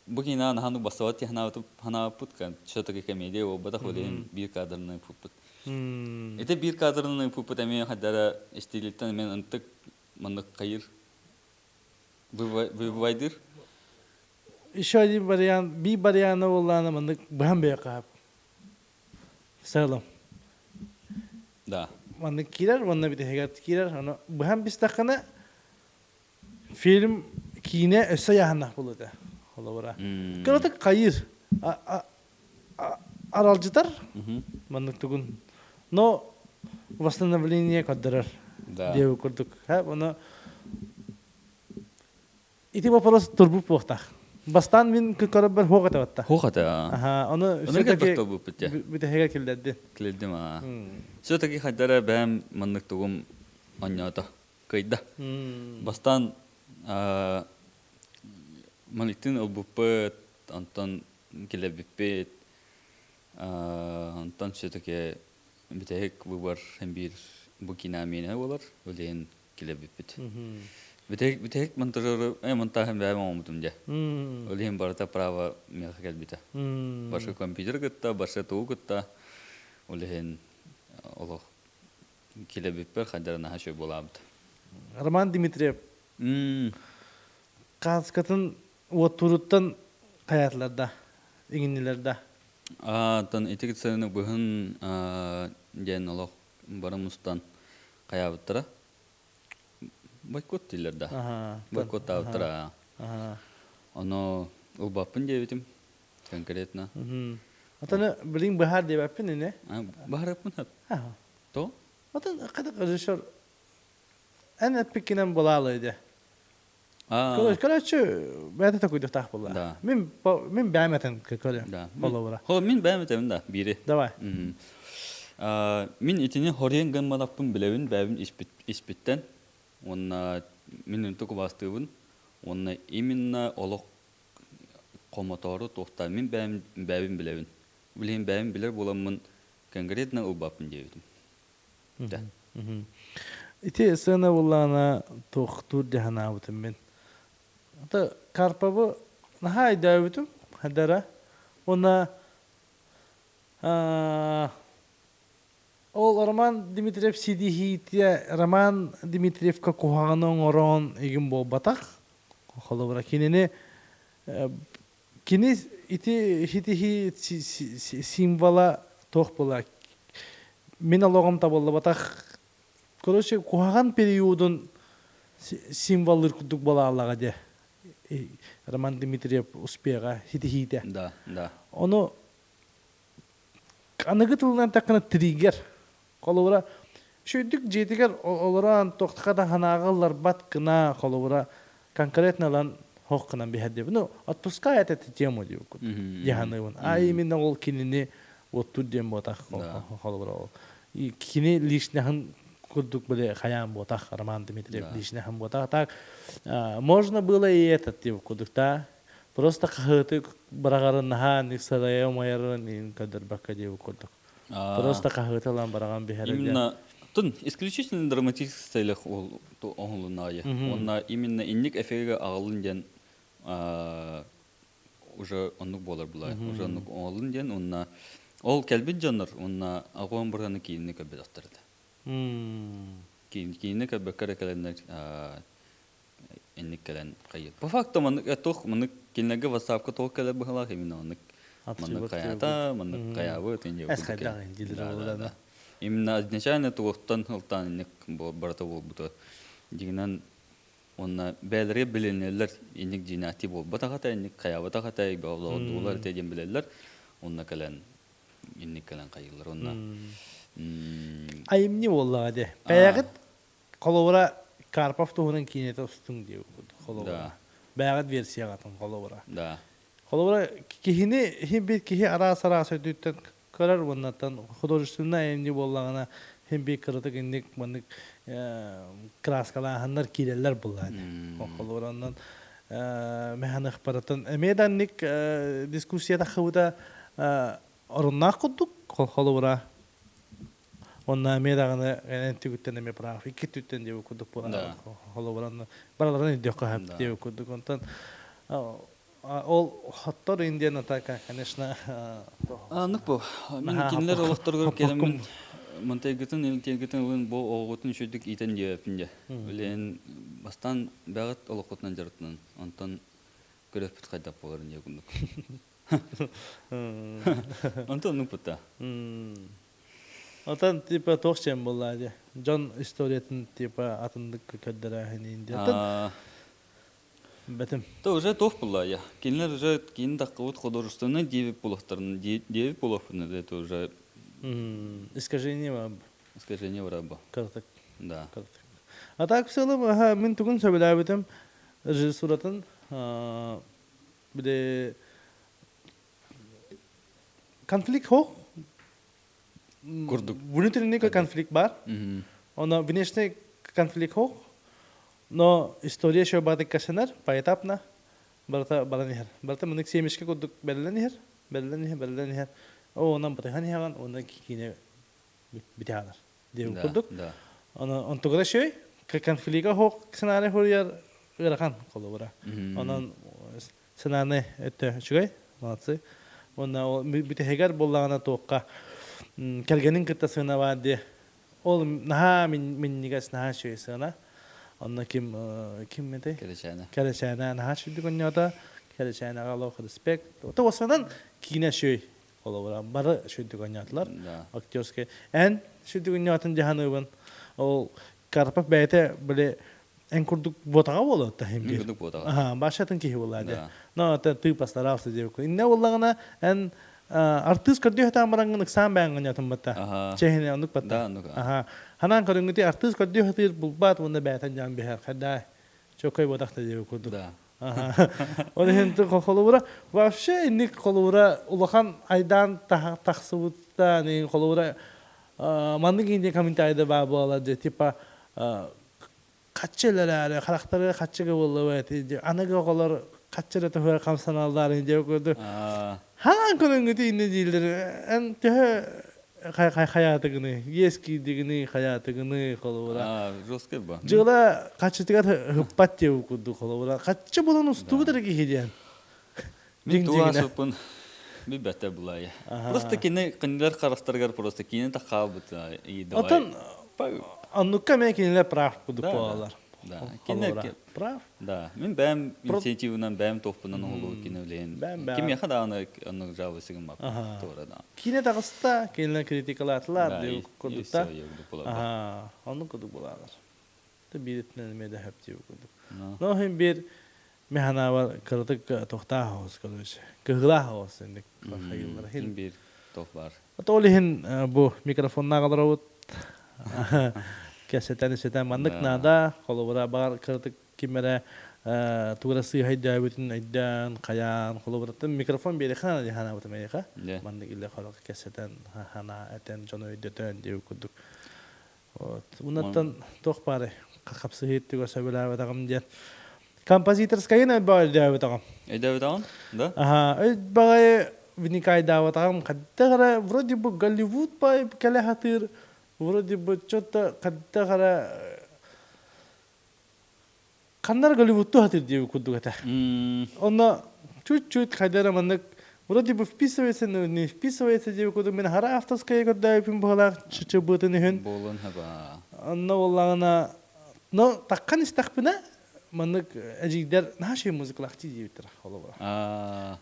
бу киинэҕэ наһаа бастабат дии санаабыппыт, все-таки комедия буолбатах, ол иһин биир кадрынан ыыппыппыт. Ити биир кадрынан ыыппыппыт эмиэ хайдара истиилиттэн эмиэ ынтык маннык хайыр выбывайдыр. Еще один вариант, би вариана буоллаана маннык быһан бэйэ хаап. В целом. Да. Маннык киирэр, уонна бүтэһигэр киирэр, аны быһан бистаххына Фильм киинэ өссө ыйааһыннаах буолуо этэ холобура. Кыратык хайыыр аралдьытар маннык тугун но восстановление көрдөрөр диэбит курдук. Ону ити вопрос турбут буохтаах. Бастаан мин көрөрбөр хуох этэ батта. Хуох этэ. Аха, ону все-таки бүтэһигэ киллэрдин. Киллэрдим аа. Все-таки хайдара бэйэм маннык тугум онньоото. Кыайда. Бастаан Маликтын ылбыппыт, онтон килэрбиппит, онтон все-таки бүтэһик выбор биир бу киинэ миэнэ буолар, ол иһин килэрбиппит. Бүтэһик бүтэһик монтажеры монтажын бэйэм оҥорбутум дьэ. Ол иһин барыта право миэхэ кэлбитэ. Башы компьютер кытта, башы тугу кытта, ол иһин олох Килэбиппэр хайдара наһаа үчүгэй буолаабыт. Роман Дмитриев кааскатын уоттууруттан хайаатылар да, иҥиннилэр да? Оттон ити сыаны быһын диэн олох бары мустан хайаабыттара. Бойкот дииллэр да. Бойкоттаабыттара. Ону ылбаппын диэбитим конкретно. Отон билин быһаар диэбэппин ини. Быһаарыппын То? Отон кадак режиссер эн эппиккинэн булаалы ди. Короче, бэйэтэ такуйдуктаах буолла. Да. Мин мин бэйэм этэн көрө. Да. Холобура. Хо мин бэйэм этэбин да биири. Давай. Мин итини хориен гымматахпын билэбин бэйэбин испиттэн уонна мин үнтү кубаастыыбын уонна именно олох хомотоору туохтаа мин бэйэм бэйэбин билэбин. Билигин бэйэм билэр буоламмын конкретно ылбаппын диэбитим. Да. Ити сцена буллаана туохтуур дьаһанаабытым мин. Ата Карповы наһаа өйдөөбүтүм хадара. Уонна ол Роман Дмитриев ситиһиитэ Роман Дмитриевка куһаҕаны оҥорон игин буолбатах. Холобура кинини Кини ити ситиһии символа туох буола мин олоҕум табыллыбатах короче куһаҕан периодун символлыр курдук буолааллаҕа дии. Роман Дмитриев успеха ситиһиитэ. Да, да. Ону аныгы тылынан эттэххинэ триггер. Холобура, үчүгэйдик дьиэтигэр олорон туохха да санааҕа ылларбат гына холобура конкретно ылан хоох гынан биһэр диэбит. Ну, отпускает эту тему диэбит дьаһаныыбын. А именно ол кинини оттур диэн буотах холобура ол. Кини личныһын курдук были хайаан буотах Роман Дмитриев личныһын буотах. Так можно было и этот диэбит курдук да. Просто хаһыаты быраҕарын наһаа сарайа умайарын иһин көрдөрбөккө диэбит курдук. Просто хаһыаты ылан бараҕан биһэрэ Именно тун исключительно драматический целях ол оҥоһулуннаайы. Уонна именно инник эфигэ аҕалын диэн уже оннук буолар булай. Уже оннук оҥоһулун диэн уонна ол кэлбит дьоннор уонна аҕуон быраны киинини көрбөтөхтөр этэ. Киинини көрбөккө эрэ кэлэннэр инник кэлэн хайыр. По факту маннык туох маннык кинилэргэ ватсапка туох кэлэр быһалаах именно маннык маннык хайата, маннык хайаабыт инде Эс хайдах диилэр да. Именно изначально туохтан ылтаан инник барыта буолбута. Дигинэн уонна бээлэргэ билинэллэр инник дьиинээтии буолбатах этэ, инник хайаабатах этэ, бөҕөлөҕө этэ диэн билэллэр. Онно кэлэн инник кэлэн хайыыллар. Онно Айымньы буоллаҕа дии. Бэйэҕит Холобура, Карпов туһунан киинэтэ устуҥ диэбит курдук холобура. Бэйэҕит версияҕытын холобура. Да. Холобура, киһини иһин бир киһи араас-араас өттүттэн көрөр уоннаттан художественнай айымньы буоллаҕына иһин бир кыратык инник маннык краскалааһыннар киирэллэр буллаан. Холобура, онон мэханыхпаратын эмиэ да инник дискуссия таххыбыта оруннаах курдук холобура Онно эмиэ даҕаны эн түгүттэн эмиэ прав икки түттэн диэбит курдук буолан холобуран барыларын өйдүөххэ сөп диэбит курдук. Онтон ол хоттор индиан атака, конечно, Аннык бу. Мин кинилэр олохторугар кэлэммин Монтайгытын илтиэгитин ылын бу оҕоҕутун үчүгдүк иитэн диэбэппин дьэ. Билэн бастаан бэҕэт олоххутунан дьарыктанан онтон көрөппүт хайдах буоларын диye курдук. Онтон оннук бутта. Отон типа туох чем буолла дии. Дьон историятын типа атыннык көрдөрөөһүн диэн. Отон бэтим. То уже туох буолла я. Кинилэр уже кини таххыбыт художественный диэбит буолуохтарын диэбит буолуохпун это уже Искажение искажение барабы. Кыртык. Да. Кыртык. А так в целом, ага, мин тугун сөбүлээбитим режиссуратын били конфликт хоох Курдук. Внутренний конфликт бар. Оно внешний конфликт хоох. Но история еще бады касынар, поэтапно. Барыта баран иһэр. Барыта мынык семечке курдук бэриллэн иһэр. Бэриллэн иһэр, бэриллэн иһэр. О, онон батыһан иһэҕин, онон киинэ бүтэ диэн курдук. Оны онтугара шөй конфликта хоох сценарий хуруйар ыарахан холобура. Онон сценарий өттө үчүгэй, молодцы. Уонна ол бүтэһигэр буоллаҕына туохха кэргэнин кытта сыана баар дии. Ол наһаа минньигэс, наһаа үчүгэй сыана. Онно ким ким этэй? Кэрэчээнэ. Кэрэчээнэ наһаа үчүгэй онньоото. Кэрэчээнэҕэ олох респект. Ото осанан киинэ үчүгэй. Холобура бары сүрдүк оонньоотулар. Актерскай. Эн сүрдүк оонньоотун дьаһаныыбын. Ол Карпов бэйэтэ били эн курдук буотаҕа буолуо таһым биир. Курдук буотаҕа. Аха, башатын киһи буолла дии. Но это ты постарался диэбиккин. Инне буоллаҕына эн артыыс көрдүү сатаан бараҥҥын ыксаан бэйэҥ оонньоотун батта. Чэһини оннук батта. Да, оннук. Аха. Ханаан көрүҥҥүтүй артыыс көрдүү сатыыр булбаат уонна бэйэтин дьаан биһэр. Хайдаа. Чөкөй буотахта диэбит курдук. Да. Ол иһин холобура вообще инник холобура улахан айдаан тахсыбыта холобура маннык инде комментарийда баа буола дьэ типа хаччы элэрээри харахтары хаччыга буолла аныгы оҕолор хаччы эрэ туһугар хамсаналлар диэ курдук хаан көрөнгүтү инне дииллэр эн төһө хайаатыгыны иэс киирдигини хайаатыгыны холобура жесткий ба дьыала хаччытыгар ыппат диэбит курдук холобура хаччы булан устубут эрэ киһи диэн мин туга суппун билбэттэр булайа просто кини кинилэр харахтарыгар просто кини та хаалбыт Отон оннукка эмиэ кинилэр прав курдук буолаллар Да, кинилэр прав. Да, мин бэйэм инициативынан, бэйэм туохпунан оһолуу кини үлэһин. Кимиэхэ даҕаны оннук жалобасы гыммап. Туора да. Киинэ таҕыста, кинилэр критикалаатылар диэн курдук да. Аха, оннук курдук буолалар. Бииритинэн эмиэ да хөп диэбит курдук. Но иһин биир механаабар кыратык тохтаах оҕус короче. Кыһылаах оҕус инник хайыллар. Хин биир тох бар. Ол иһин бу микрофоннаах олоробут. Кэсэтэн исэтэн маннык наада. Холобура баар кыратык ким эрэ тугу эрэ сыыһа өйдөөбүтүн өйдөөн, хайаан, холобураттан микрофон биэриэххэ наада дии санаабытым эйиэхэ. Маннык илэ хорох кэсэтэн, ханаа этэн, дьону өйдөтөн диэбит курдук. Вот. Унаттан туох баарый? Хапсыһыы өттүгэр сөбүлээбэтэҕим диэн. Композиторскайын өйдөөбөтөҕүм. Өйдөөбөтөҕүм? Да? Аха, өй баҕайы вникайдаабатаҕым. Хайдах эрэ вроде бы Голливуд бай кэлэ сатыыр, вроде бы что-то хайдах эрэ ханнар Голливудтуу сатыыр диэбит курдук этэ. Онно чуть-чуть хайда эрэ маннык вроде бы вписывается, но не вписывается диэбит курдук мин хара авторская көрдөөбүпүн быһалаах чычыбытын үһүн. Буолун хаба. Онно буоллаҕына, но таххан истэхпинэ маннык эдьиийдэр наша музыкалаах диэбиттэр холобура.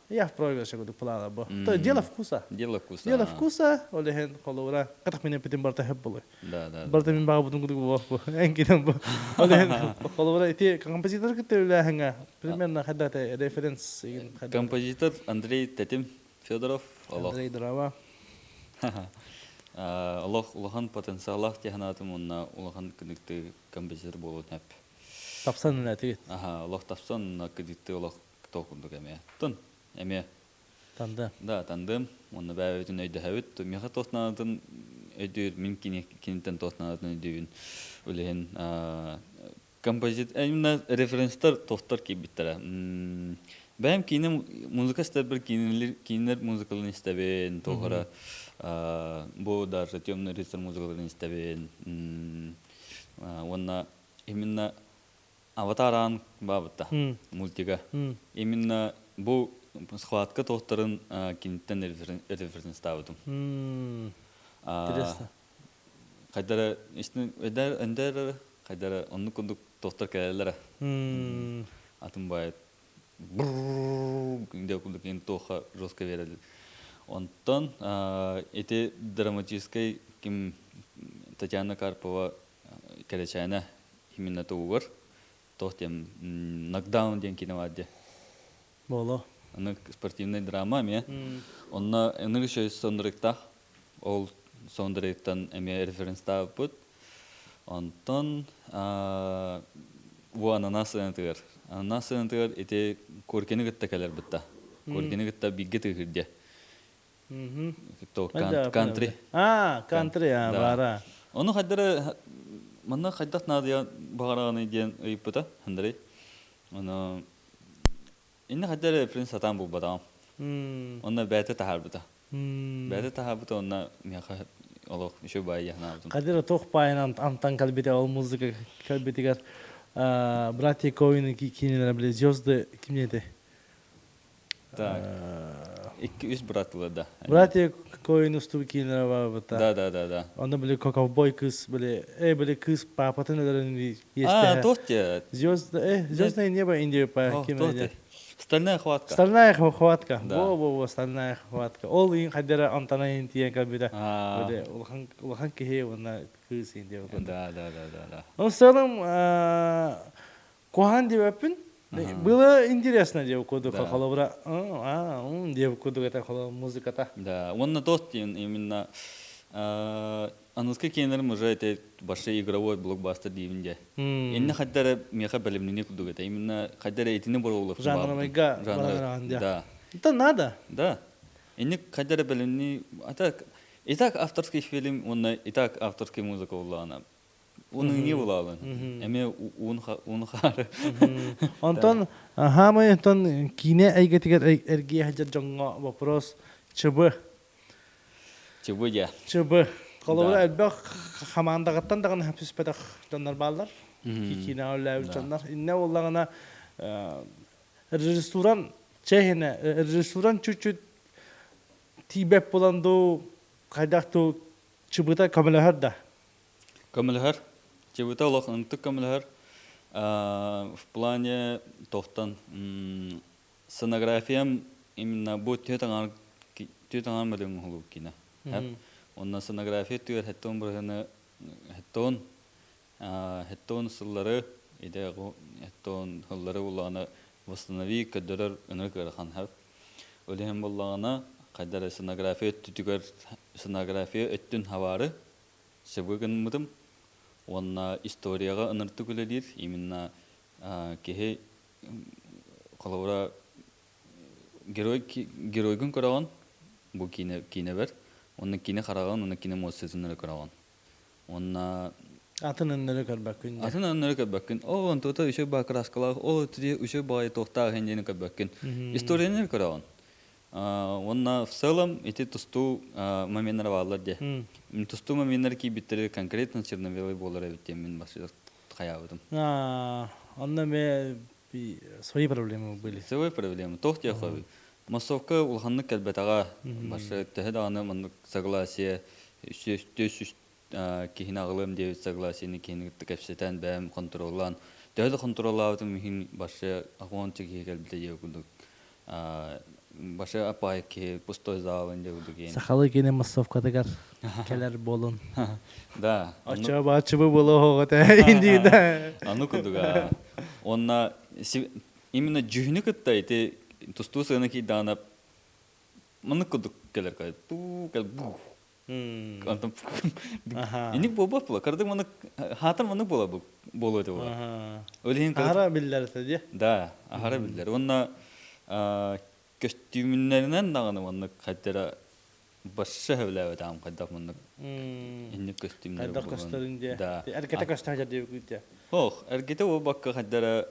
Я в проигрыше курдук плана бу. То дело вкуса. Дело вкуса. Дело вкуса, ол иһин холобура катах мине питин барта хөп болой. Да, да. Барыта мин баҕабытын курдук буолуох эҥкинэн бу. Ол иһин холобура ити композитор кытта үлэлээһиҥҥэ примерно хайда референс Композитор Андрей Тетим Федоров олох. Андрей Дрова. Олох улахан потенциаллаах дии санаатым уонна улахан кыдыкты композитор буолуон сөп. Тапсан үлэтигит. Аха, олох тапсан кыдыкты олох тоо курдук эмиэ. Тун эмиэ Танда. Да, тандым. Уонна бэйэбитин өйдөһөбүт. Миэхэ туох наадатын өйдүүр, мин киниттэн туох наадатын өйдүүбүн. Үлэһин композит, именно референстар тохтор киирбиттэрэ. Бэйэм киинэ музыка истэрбэр киинэлэр киинэлэр музыкаларын истэбин, туох бу даже темный рыцарь музыкаларын истэбин. Уонна именно Аватар аан баабытта мультига. Именно бу схватка тохторун киниттэн референстаабытым. Интересно. Хайдара өндер хайдара оннук курдук тохтор кэлэллэрэ. Атын баайыт де курдук ин туоха жестко берели. Онтон ити драматическай ким Татьяна Карпова кэрэчээнэ именно тугугар туох диэн нокдаун диэн киинэ баар дии. Боло. Аны спортивный драма эмиэ. Онно ыныгы еще саундтректаах. Ол саундтректан эмиэ референстаабыппыт. Онтон бу ананас сыанатыгар. Ананас сыанатыгар ити Коркины кытта кэлэр бытта. Коркины кытта бииргэ тыыһыр диэ. Кантри. А, кантри, а, бара. Ону хайдары манна хайдах наадыйа баҕараҕыный диэн ыйыппыта Андрей. Ону инне хайдары принц сатаан булбатаҕым. Онно бэйэтэ таһаарбыта. Бэйэтэ таһаарбыта онно миэхэ олох еще баай яһнаабытым. Кадира туох баайынан антан кэлбитэ ол музыка кэлбитигэр братья Коины киинелere бile звезды кимнети Так. Икки үс братылар да. Братья Коэн устубут киинэлэрэ барбыта. Да, да, да, да. Онно били ковбой кыыс били били кыыс паапатын өлөрөн А, тот те. Звезд звездное небо Индия по ким Стальная хватка. Стальная хватка. Во во во стальная хватка. Ол ин хадера антана ин тиен кабида. Били улахан улахан киһи уонна кыыс Индия. Да, да, да, да, да. Ну, в целом, Куһаҕан диэбэппин. Было интересно диэбит курдук холобура диэбит курдук это музыката. Да, уонна тот именно аныгыскы киинэлэрим уже это большой игровой блокбастер диибин дии. Инне хайдара миэхэ бэлэмнини курдук это именно хайдара итини боруолук жанровайга да. Это надо. Да. Инник хайдара бэлэмни а так и так авторский фильм уонна и так авторский музыка буоллаҕына Уну булаалын. Эми уун хаары. Онтон хаамай онтон киинэ эйгэтигэр эргийэ сылдьар дьоҥҥо вопрос ЧБ. ЧБ дьэ. ЧБ. Холобура элбэх хамаандаҕыттан даҕаны түспэтэх дьоннор бааллар. Киинэҕэ үлэлээбит дьоннор. Иннэ буоллаҕына режиссуран чэһинэ режиссуран чуть-чуть тиийбэт буолан дуу хайдах дуу ЧБ-та көмөлөһөр да. Көмөлөһөр. Чебута олох ынтык көмөлөһөр. В плане тохтан сценографиям именно бу түөт аҥаар түөт аҥаар мөлүҥ уһулуу киинэ. Онно сценография түөр хеттон бырыһыны хеттон Хеттон сыллары иде хеттон хыллары буллаҕына восстанови көрдөрөр ынырык ыарахан хап. Ол иһин буллаҕына хайдара сценография өттүтүгэр сценография өттүн хабаары сөбү гыммытым уонна историяҕа ыныртык үлэлиир именно киһи холобура герой геройгун көрөҕүн бу киинэ киинэбэр уонна кини хараҕын уонна кини эмоциятын эрэ көрөҕүн уонна Атын өннөрү көрбөккүн дьэ. Атын өннөрү көрбөккүн. О, онтута үчүгэй баа краскалаах, о, үчүгэй баҕайы туохтаах иһин диэни көрбөккүн. Историяны эрэ көрөҕүн. Уонна в целом ити тустуу моменнара бааллар дии. Тустуу моменнара киирбиттэрэ конкретно черно-белый буолар эбит диэн мин бас хайаабытым. Онно эмиэ свои проблемы были. Свои проблемы. Туох диэх Массовка улаханнык кэлбэтэҕэ. Барса төһө даҕаны маннык согласие үс киһини аҕылыам диэбит согласиены киһини кытта кэпсэтэн бэйэм хонтуруоллаан төһө да хонтуруоллаабытым иһин барса аҕуонча киһи кэлбитэ диэ курдук башы апай киһи пустой залын диэ курдук Сахалыы киинэ массовкатыгар кэлэр буолун. Да. Оччо баачыбы буолуо этэ индида. Аны курдуга. Онна именно дьүһүнү кытта ити тустуу сыана киирдэҕинэ маннык курдук кэлэр кай пуу кэл бух Антон Ини буолбат була. Кырдык маннык хаатар маннык буола буолуо этэ була. Ол иһин Аһара биллэр этэ дии. Да, аһара биллэр. Уонна көстүүмүннэринэн даҕаны маннык хайдара барса сөбүлээбэтэҕим хайдах маннык инник көстүүмнэр Хайдах көстөрүн дии. Да. Эргэтэ көстөн сылдьар диэбиккит. Ох, эргэтэ буолбакка хайдара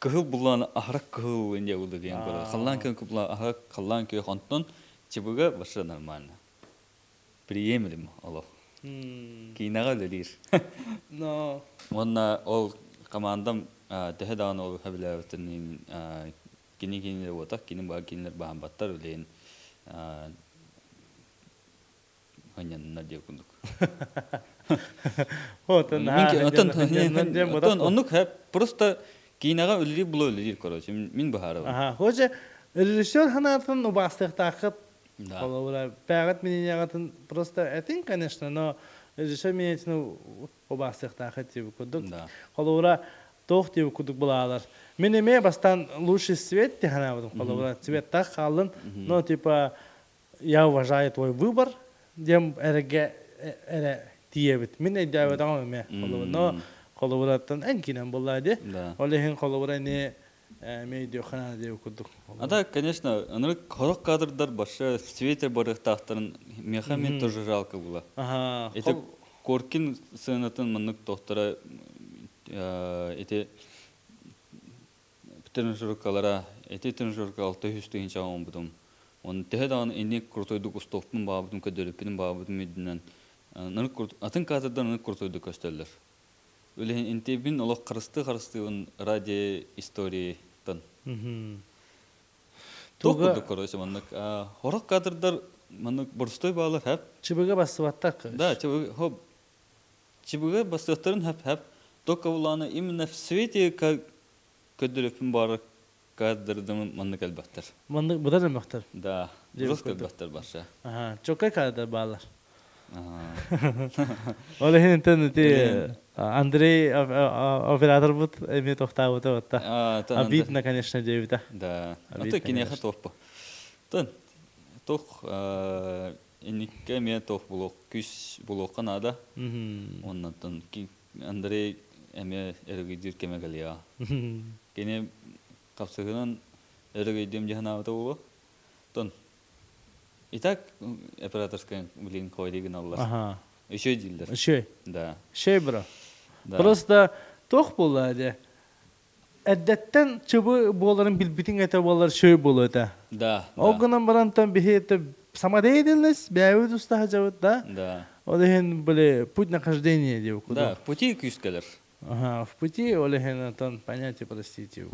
кыһыл буллаан аһара кыһыл диэн булду диэн көрө. Халлаан күн кубла аһара халлаан күөх онтон чыбыга барса нормально. Приемлем олох. Киинэҕэ үлэлиир. Но Уонна ол командам төһө даҕаны ол сөбүлээбитин кини кинилэр буотах, кини баар кинилэр баһамбаттар үлэйин ханньаннар диэ курдук. Оттон оннук просто киинэҕэ үлэлиир була үлэлиир короче мин быһаарабын. Аха, хоча режиссер ханаатын убаастыахтааххыт. Холобура, бэҕэт мнениеҕытын просто этин, конечно, но режиссер мнениетин убаастыахтааххыт диэбит курдук. Холобура, туох диэбит курдук булаалар. Мин эмиэ бастаан лучший свет дии санаабытым. Холобура, цветтаах хааллын, но типа я уважаю твой выбор диэн эрэгэ эрэ тиийэбит. Мин өйдөөбөтөҕүм эмиэ. Холобура, но холобураттан эн киинэн буоллаа дии. Ол иһин холобура ини эмиэ өйдүөххэ наада диэбит курдук. А так, конечно, ынырык хорох кадрдар башы свете барыахтаахтарын меха мен тоже жалко было. Ага. Это Коркин сценатын маннык тохтора эти тренажеркалара эти тренажерка 600 тыһыынчаҕа оҥорбутум. Оны төһө даҕаны инник крутойдук устуохпун баабытым, көрдөрүппүтүн баабытым үрдүнэн атын кадрдан ынырык крутойдук көстөллөр. Үлэһин интибин олох харыстыы-харыстыыбын ради историяттан. Туох курдук короче маннык хорох кадрдар маннык боростой баалар хэп. Чыбыга бассыбаттар. Да, чыбыга хоп чыбыга бассыахтарын хэп-хэп. Только булааны именно в свете көрдөрөппүн баара кадрдымын маннык элбэхтэр. Маннык быдан элбэхтэр. Да, жестко элбэхтэр барша. Ага, чоккай кадрдар баалар. Ол иһин интен ити Андрей операторбут эмиэ тохтаабыта батта. Обидно, конечно, диэбитэ. Да. А то киниэхэ туох Тын туох инникке эмиэ туох булуох күүс булуохха наада. Оннан Андрей эмиэ өрөгөйдүүр кэмэ кэлиэҕэ. Кини хапсыһыынан өрөгөйдүөм дии санаабыта буолуо. Оттон и так операторская блин койди гыналлар. Ага. Еще дииллэр. Еще. Да. Еще бро. Да. Просто туох буолла дии. Эрдэттэн чыбы буоларын билбитиҥ этэ буолар шөй буолуо этэ. Да. Ол гынан барантан биһи это самодеятельность бэйэбит устаһа да. Да. Ол иһин были путь нахождения диэбит курдук. Да, пути күүскэлэр. Ага, в пути ол иһин онтон понятие простите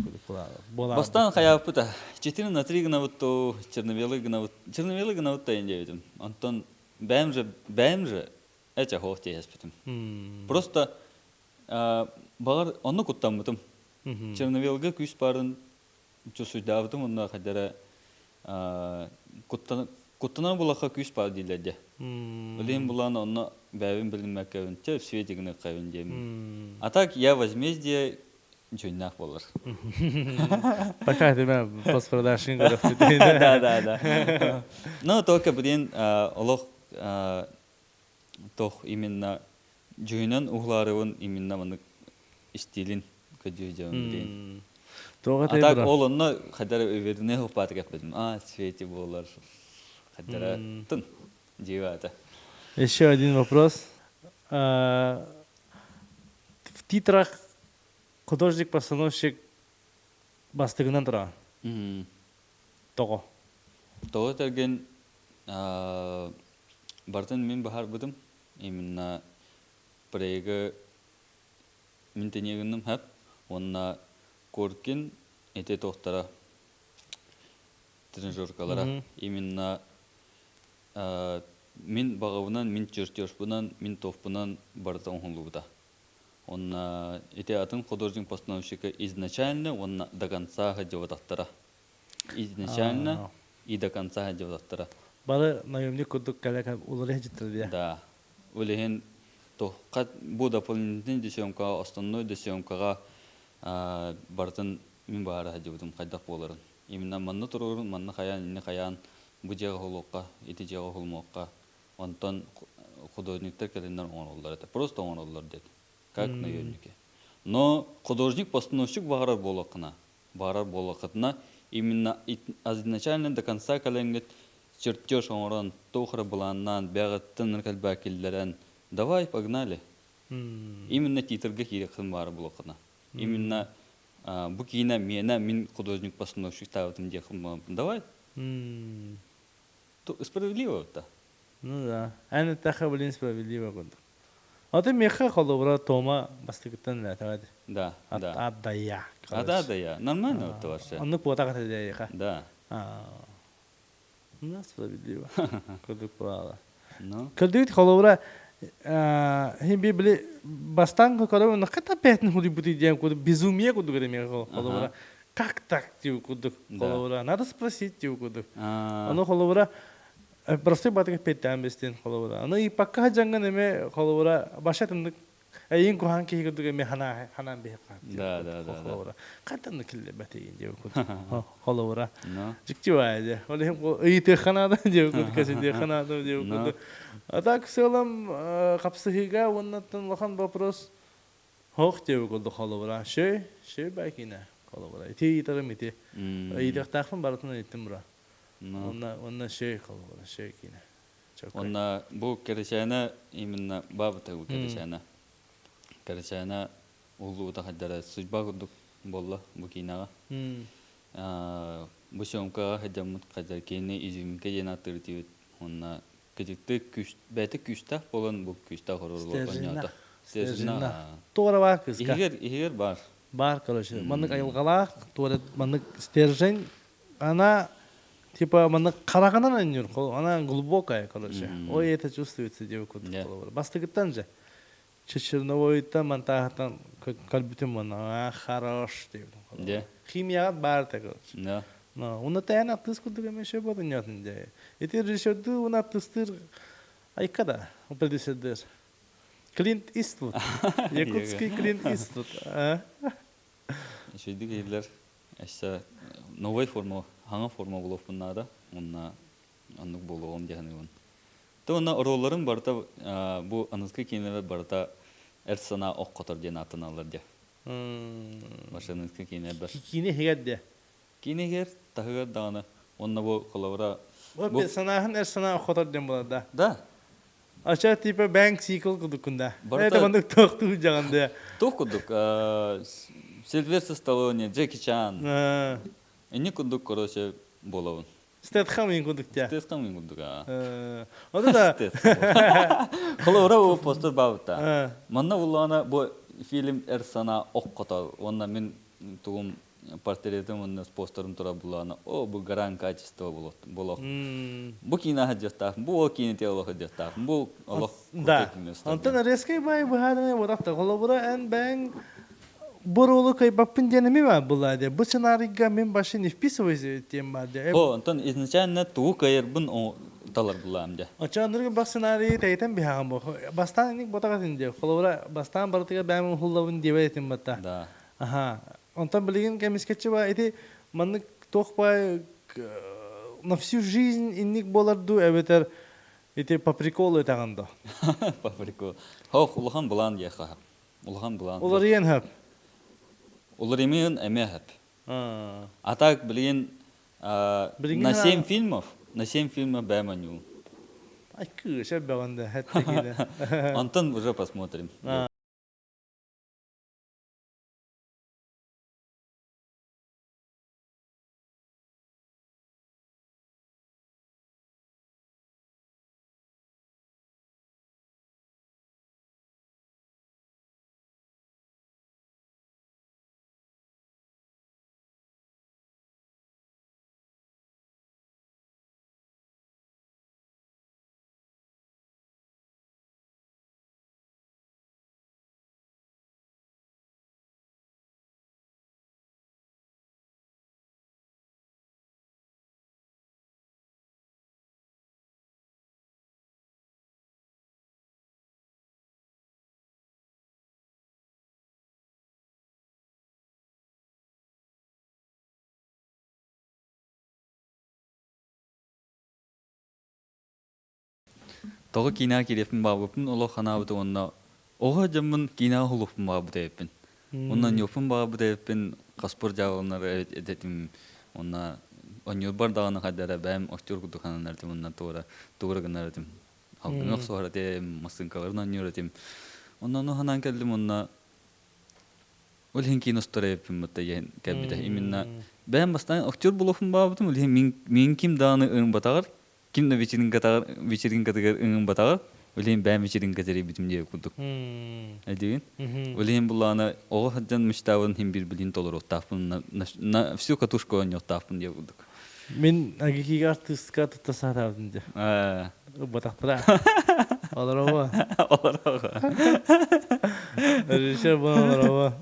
буолаа. Бастаан хайааппыта. 4 на 3 гынабыт то черно-белый гынабыт. Черно-белый гынабыт да диэбитим. Онтон бэйэм же бэйэм же эчэ хоох тиэһэспитим. Просто баҕар онно куттаммытым. Черно-белга күүс баарын чувствуйдаабытым онно хайдара куттанар булахха күүс баар дииллэр дьэ. Билигин булан онно бэйэбин билиммэккэбин, чэ, свете гыныаххайбын диэммин. А так я возмездие дьүннээх буолар. Пока тебя постпродакшн Да, да, да. Но только, блин, олох тох именно дьүһүнэн уһулаарыбын именно маннык истиилин көдьүү блин. Тоҕо А так ол онно хадара уверенный хоппааты кэппэтим. А, свете буолар. Хадара тын дьиэбаата. Еще один вопрос. В титрах художник-постановщик бастыгынан тура. Тоҕо? Тоҕо тэрген бартын мин баһарбытым. Именно проегы мин тэниэгинным хэп. Уонна Коркин эти тохтара тренажеркалара. Именно мин баҕабынан, мин чертежпунан, мин товпунан барыта оҥоһуллубута. Уонна ити атын художник-постановщика изначально уонна до конца сылдьыбатахтара. Изначально и до конца сылдьыбатахтара. Бары наемник курдук кэлэ уларыйа дьиттэр Да. Ол иһин бу дополнительный съемкаҕа, основной да съемкаҕа барытын мин баара сылдьыбытым хайдах буоларын. Именно манна туруорун, манна хайаан, инни хайаан, бу дьиэҕэ уһулуохха, ити дьиэҕэ уһулумуохха. Онтон художниктар кэлиннэр оҥороллор этэ. Просто оҥороллор диэт. Как наемники. Но художник-постановщик баҕарар буолуоххына, баҕарар буолуоххытына, именно изначально до конца кэлэҥҥит чертеж оҥорон, туох эрэ былааннаан, бэҕэттэн кэлбээ киллэрэн, давай, погнали. Именно титрга киириэххин баара буолуоххына. Именно бу киинэ миэнэ мин художник-постановщик таабытым диэххин давай. Справедливо это. Ну да. Эн эттэххэ, блин, справедливо курдук. Аты миэхэ холобура Тома бастакыттан үлэтэбэт. Да, да. От да я. А да, да я. Нормально вот вообще. Оннук буотах этэ Да. Ну, справедливо. Курдук буолла. Ну. Кырдыгыт холобура хин би били бастаан көрөбүн хата бээтин худуйбут диэн курдук безумие курдук эмиэ холобура как так диу курдук холобура надо спросить диу курдук ону холобура простой батык петтээн бестен холобура аны и пока дьаҥҥын эме холобура баша тыннык эйин куһаан киһи курдук эме ханаа ханаан биһи Да, да, да, холобура хантан киллэрбэтигин диу курдук холобура дьикти баайы ол иһин ыйытыахха наада диэбит курдук кэситиэххэ наада диэбит курдук а так в целом хапсыһыыга уоннаттан улахан вопрос Хоох диэбит курдук холобура шөй шөй баакина холобура ити ыйытарым ити ыйытыахтаахпын барытын ыйыттым бра уонна уонна шөй холобура шөй киинэ Онна бу кэрэчээнэ именно баабыта бу кэрэчээнэ кэрэчээнэ уллубута хайдара судьба курдук буолла бу киинэҕэ бу съемкаҕа сылдьаммыт хайдар киини изюминка диэн ааттыыр этибит уонна кыдьыкты күүс бэйэтэ күүстээх буолан бу күүстээх оруолу оонньоото Стерженна. Туора баар кыыска. Иһигэр иһигэр баар. Баар, короче. Маннык айылҕалаах, туора маннык стержень, она типа маннык хараҕынан анньыр, она глубокая, короче. Ой, это чувствуется деп курдук. Бастыгыттан же. Черновойуттан монтааһыттан көрбүтүм уонна хорош диэбитим. Химияҕа баар этэ, короче. Но уна тээн артыыс курдук эмиэ шөп бодунньотун дьэ. Ити режиссердуу уна артыыстыыр айка да, продюсердыыр. Клинт Иствуд. Якутский Клинт Иствуд. Үчүгүйдүк иһиллэр. Өссө новай форма, хаҥа форма булуохпун наада. Уонна оннук буолуоҕум дии саныыбын. То уонна оруолларым барыта бу аныгыскы киинэлэр барыта эр санаа ох хотор диэн ааттаналлар дии. Машиныскы киинэ бар. Киинэ иһигэр дии. Киинэ иһигэр, таһыгар даҕаны. Уонна бу холобура бу санааһын эр санаа хотор диэн буолар да. Да. Ача типа бэнк сикл курдуккун да. Это маннык туохтуу дьаҕан да. Туох курдук Сильвестр Сталлоне, Джеки Чан. Инник курдук короче буолабын. Стэтхэм ин курдук тя. Стэтхэм ин курдук аа. Ону да. Холобура бу постер баабыта. Манна буллаҕына бу фильм эр санаа ох хотор уонна мин тугум портретым уонна постерым турар буллаҕына о бу гран качество болох. Бу киинэ сылдьыахтаах, бу ол киинэ олох сылдьыахтаах, бу олох Да. Онтон резкий бай быһаарыны бодахта. Холобура эн бэйэҥ бу ролу кыайбаппын диэн эмиэ баар буолла дии. Бу сценарийга мин вообще не вписываюсь диэн баар дии. О, онтон изначально тугу кыайарбын Талар булаам дьэ. Оччо аныргы бах сценарийы тэйтэн биһаҕан бу. Бастаан инник ботаҕатын диэ. Холобура, бастаан барытыгар бэйэм уһуллабын диэбэт этим батта. Да. Аха. Онтон билигин кэмискэччи ба ити маннык туох бай на всю жизнь инник буолар дуу эбэтэр ити по приколу этэҕин до? По приколу. Хох, улахан былаан диэххэ. Улахан былаан. Уларыйан хөп. Уларыймыын эмиэ хөп. А так, блин, на 7 фильмов, на 7 фильмов бэм онньуу. Ай, кыыс элбэҕин да, хэттэ Антон уже посмотрим. Тоҕо киинэҕэ киириэхпин баҕарбыппын олох ханаабыта уонна оҕо дьоммун киинэҕэ уһулуохпун баҕарбыт эбиппин. Уонна онньуохпун баҕарбыт эбиппин хаспар дьааланар этим уонна онньуурбар даҕаны хайда эрэ бэйэм актер курдук сананар этим уонна туора тугу гынар этим. Халгыҥа охсуһар этим, массыыҥкаларын оонньуур этим. Онно ону санаан кэллим уонна Ол иһин киин устар эбиппин бытта диэн кэлбитэ. Именно бэйэм бастаан актер буолуохпун баҕарбытым, ол иһин мин, мин ким даҕаны ыҥырбатаҕар, ким да вечеринкатаҕар, вечеринкатыгар ыҥырбатаҕар, ол иһин бэйэм вечеринка тэрийбитим диэн курдук. Өйдүүгүн? Ол иһин буллаҕына оҕо сылдьан мечтабын иһин биир билин толоруохтаахпын, на, на, на всю катушку оонньуохтаахпын диэн курдук. Мин Агикига артыыска тутта сатаабытым дии. Ылбатахтара. Олорово. Олорово. Режиссер буолан олорово.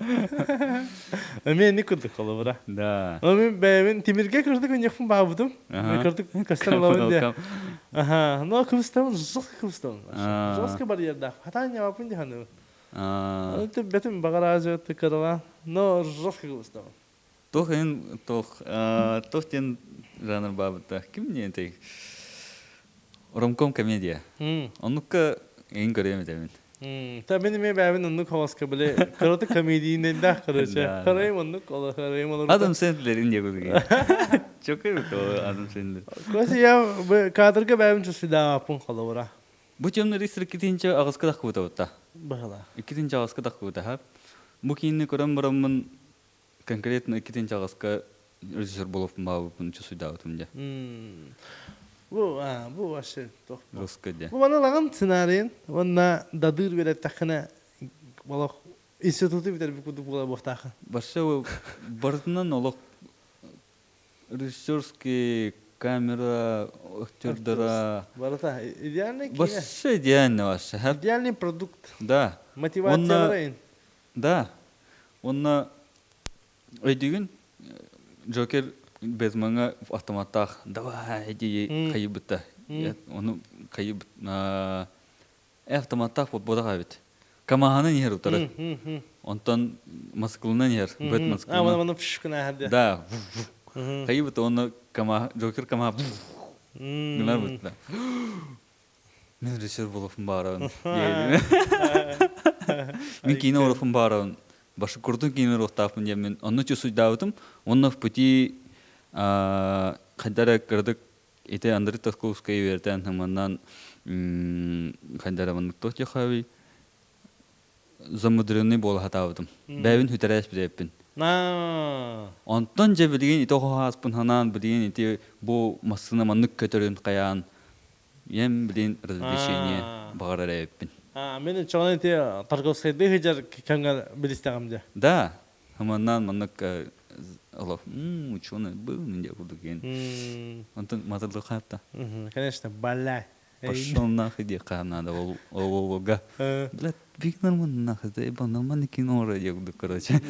Эмиэ инник курдук холобура. Да. Мин бэйэбин Тимиргэ кырдык өньөхпүн баабытым. Кырдык көстөр олобун диye. Аха, но кыбыстабын, жестко кыбыстабын. Жестко барьердаах. Хатаан ньабаппын дии саныыбын. Бэтим баҕар кыралаан, но жестко кыбыстабын. Туох эн туох туох диэн жанр баабыта ким диэн этэй ромком комедия оннукка эҥин көрүөм этэбин Та мин эмиэ бэйэбин оннук холоска били кыраты комедийнайдаах короче харайым оннук оло харайым олорбута Адам Сэндлер инде курдук чөкөй Адам Сэндлер Короче я кадрга бэйэбин чусудааппын холобура Бу темный рыцарь иккитинчи аҕыска таххыбыта быһыла иккитинчи аҕыска таххыбыта бу киинни көрөн бараммын конкретно иккитинчи аҕыска режиссер буолуохпун баҕарбыппын чувствуйдаабытым дьэ. Бу бу вообще туох Русская дьэ. Бу маны ылаҕын сценарийын уонна дадыыр үөрэттэххинэ олох институту бүтэрбит курдук буола буохтааххын. Вообще барытынан олох режиссерский камера актердара барыта идеальный киинэ. Вообще идеально вообще. Идеальный продукт. Да. Мотивациялара Да. Уонна өйдүүгүн Джокер Бэтмеҥҥа автоматтаах давай дии хайыйбыта. Ону хайыйбыт автоматтаах буолбатах эбит. Камаһанан иһэр утары. Онтон Москванан иһэр. Бэт Москванан. Да. Хайыйбыта уонна Джокер Камаһа гынар бытта. Мин режиссер буолуохпун баҕарабын диэбитим. Мин киинэ оҥоруохпун баҕарабын. Башы курдук киинэ оҥоруохтаахпын диэммин онно чувствуйдаабытым. Уонна в пути хайда эрэ кыратык ити Андрей Тарковскай үөрэтэн маннан хайда эрэ маннык туох диэххэ замудренный буола сатаабытым. Бэйэбин сүтэрээс билээппин. Онтон дьэ билигин ити оҕо ханаан билигин ити бу массыына маннык көтөрүн хайаан Ийэм билин развлечение баҕарар эбиппин. Мин оччоҕуна ити Тарковскайдыы сылдьар кэмҥэ билистэҕим дьэ. Да, маннаан маннык олох ученый был диye курдук диэн. Онтон матырдык хаатта. Конечно, балай. Пошел нахуй диэххэ надо ол олга. Блядь, биг нормально нахуй, да нормальный кино диye курдук, короче.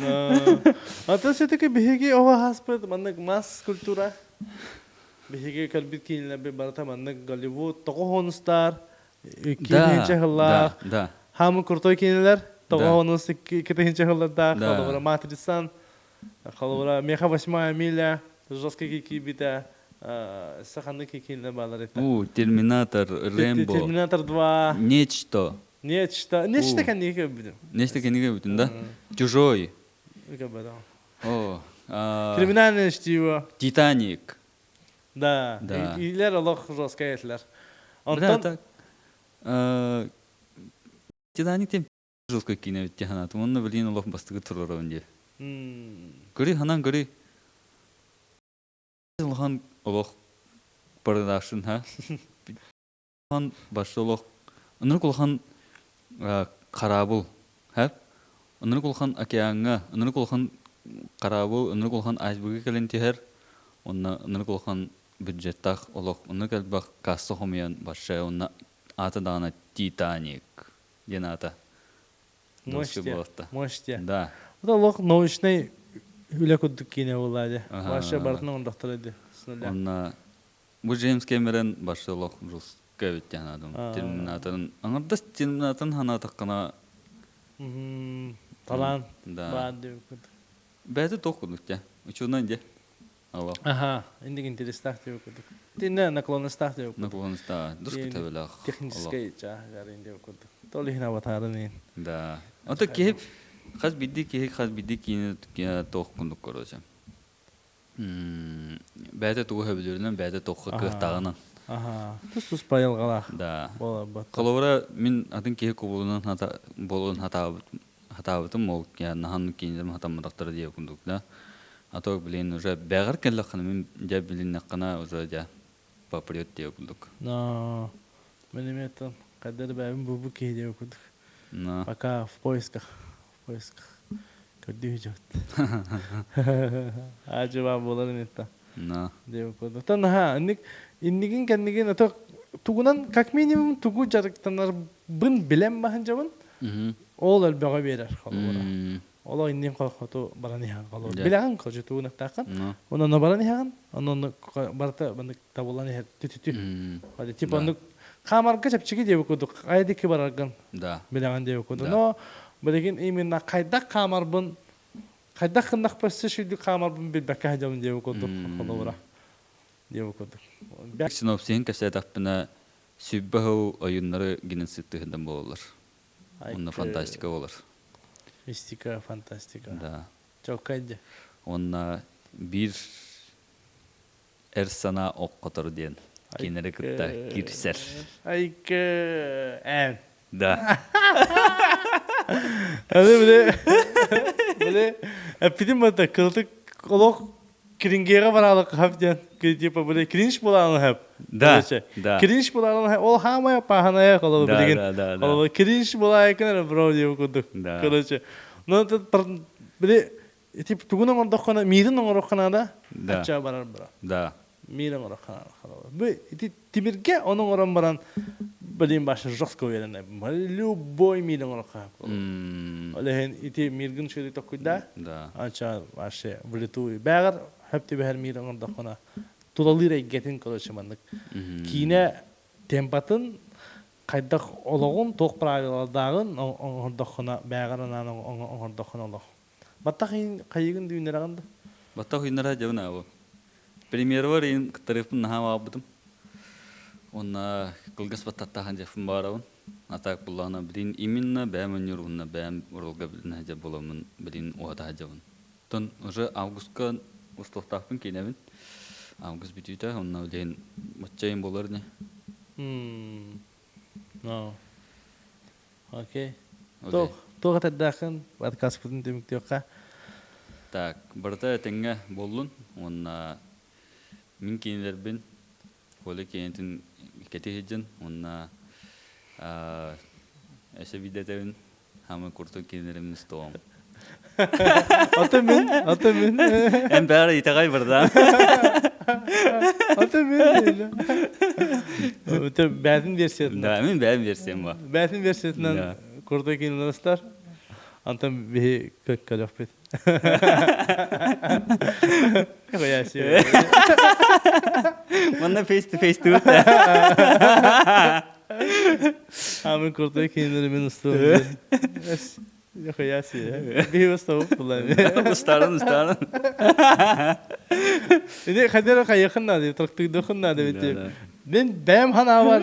А то все-таки биһиги оҕо хаспыт маннык масс культура. Биһиги көрбүт киинэлэрбит барыта маннык Голливуд тоҕо хонустар, 2000 сыллаах, хамы крутой киинэлэр тоҕо хонус 2000 сыллардаах, холобура Матрица, холобура Меха восьмая миля, жесткий киирбитэ, саханы киинэлэр баалар этэ. У, Терминатор, Рэмбо. Терминатор 2. Нечто. Нечто. Нечто кэнниги көрбүтүм. Нечто кэнниги көрбүтүм, да? Чужой. Көрбөтөм. О, Криминальное чтиво. Титаник. Да. Илер олох жесткая этилер. Онтон так. Титаник тем жесткой кино ведь ханатым. Онно билин олох бастыгы турарабын дии. Көрүй ханан көрүй. Улахан олох продакшн ха. Улахан башы олох ынырык улахан хараабыл һэп ынырык улахан океаҥҥа ынырык улахан хараабыл ынырык улахан айсбергы кэлэн түһэр уонна ынырык улахан бюджеттаах олох оннук элбэх касса хомуйан барша уонна аата даҕаны Титаник диэн аата Мощь Мощь Да. Это олох научный үлэ курдук киинэ буолла дии. Вообще барытын оҥордохторо дии. Онно Бу Джеймс Кэмерон башы олох жестко эбит диэн санаатым. Терминаторын аҥардас Терминаторын санаатаххына талаан да. баар диэбиккит. Бэйэтэ туох курдук дьэ. Учуонай дьэ. Алло. Аха, инник интерестээх диэбит курдук. Тинне наклонностаах диэбит курдук. Наклонностаах. Дус көтөбөлөөх. Техническэй чааһыгар диэбит курдук. Тол иһин аватарын иһин. Да. Ото киһи хас биирдии киһи хас биирдии киинэ туох курдук короче. Бэйэтэ тугу сөбүлүүрүнэн, бэйэтэ туохха кыахтааҕынан. Аха. Тус-туспа айылҕалаах. Да. Буоларбат. Холобура, мин атын киһи кубулунан хата буолуон хатаабыт хатаабытым ол наһан кинилэрим хатамматахтара диye курдук да. А то, блин, уже бэҕэр кэллэххинэ мин дьэ билиннэххинэ уже дьэ попрет диye курдук. Но мен эмиэ хайдары бэйэбин булбут киһи диye курдук. Но. Пока в поисках. В поисках. Көрдүү дьот. Аажыба буолар инитта. Но. Диэбит курдук. Тон наһаа инник иннигин кэннигин ото тугунан как минимум тугу дьарыктанарбын билэн баһынжабын. Ол элбэҕи биэрэр холобура. Оло иннин хоту баран иһэн холобура. Билэҕин кожу тугунактааххын. Онон баран иһэҕин. Онон барыта маннык табыллан иһэр түтүтү. Типа оннук хаамарга чэпчэки диэбит курдук айдики бараргын Да. билэҕин диэбит курдук. Да. Но билигин именно хайдах хаамарбын хайдах гыннахпар сүрдүк хаамарбын билбэккэ сылдьабын диэбит курдук холобура диэбит курдук. Синопсиһын кэпсээтэхпинэ сүбэ сыл ойуннары геноцидтыһынан буолаллар. Онно фантастика буолар. Мистика, фантастика. Да. Чоккай дьэ. Уонна биир эр санаа ох-хотор диэн кинилэри кытта киирсэр. Айкы эн. Да. Аны били били эппитим бата кылтык олох крингеҕэ бараалык хап диэн типа били кринж булааны хап. Да, да. Кринж булааны ол хаамая паханая холобу билигин. Да, да, да. Холобу кринж булаайкын бро диэбит курдук. Да. Короче, ну били Тип тугун оҥордоххуна, миирин оҥоруохха наада, Да. аччаа барар бара. Да. Миирин оҥоруохха наада. Бу ити тимиргэ ону оҥорон баран, блин, баша жестко уверена. Любой миирин оҥоруохха Ол иһин ити мииргин шөйдүк токкуйда, Да. аччаа вообще влетую. Бэҕэр хөп түбэһэр миир оҥордоххуна, тулалыыр эйгэтин, короче, маннык. Киинэ темпатын хайдах олоҕун, туох правилалардааҕын оҥордоххуна, бэҕэр анаан оҥордоххуна олох. Баттах хайыгын дүүннэрэҕин да? Баттах үүннэрэ дьабын аабы. Премьерабар иин кыттарыахпын наһаа баҕарбытым. Уонна кылгас баттаттаахан дьэффин баарабын. А так буллаҕына билин именно бэйэм өнньүр уонна бэйэм уралга билин сылдьа буоламмын билин уһата сылдьабын. Оттон уже августка устуохтаахпын киинэбин. Август бүтүүтэ онно билигин баччайын буолар ини. No. Окей. Туох туох этэрдээххин подкастпытын түмүктүөххэ. Так, барыта этэҥҥэ буоллун уонна мин киинэлэрбин Коля киинэтин кэтии сылдьан уонна өссө биирдэтэбин хаамай курдук киинэлэрин устуом. Ото мин, ото мин. Эн бэҕэр итэҕэй бырдаан. Ото мин. Өтө бээтин версиятынан. Да, мин бэйэм версиям ба. Бээтин версиятынан курдук киинэлэр Антон биһи көккөлөхпүт. Кояси. Манна face to face туут. Амын крутой кинилери мен устуом. Нихуя себе. Биһи устабыт булан. Устарын, устарын. Ini хадера хайыхын надо, трактыйдыхын надо ведь. Мен бэм ханавар.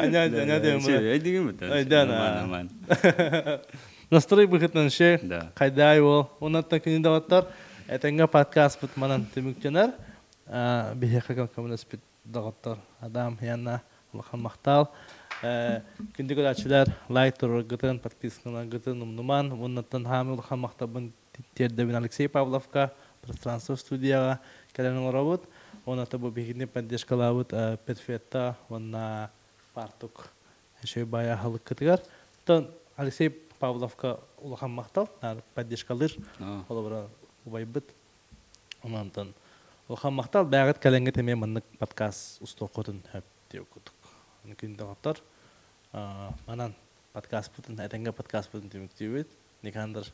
Аня, аня дем. Айдигин Настрой быһытынан ше хайдай ол. Онаттан күнү дагаттар. Этеңге подкаст бут манан түмүктенер. Биһиэхэ көмөлөспүт доҕоттор Адам, Яна, улахан махтал. Күндү көрөөччүлэр лайк тураргытын, подпискаларгытын умнуман, уоннаттан хаамы улахан махталбын тиэрдэбин Алексей Павловка, Пространство студияҕа кэлэн олоробут. Уонна бу биһигини поддержкалаабыт Перфетта уонна Партук үчүгэй баай аһылыккытыгар. Оттон Алексей Павловка улахан махтал, поддержкалыыр холобура убайбыт. Онон улахан махтал бэҕит кэлэҥҥит эмиэ маннык подкаст устуоххутун сөп диэбит курдук. Күн доҕоттор, манан подкастпытын, этэҥҥэ подкастпытын түмүктүүбүт. Никандр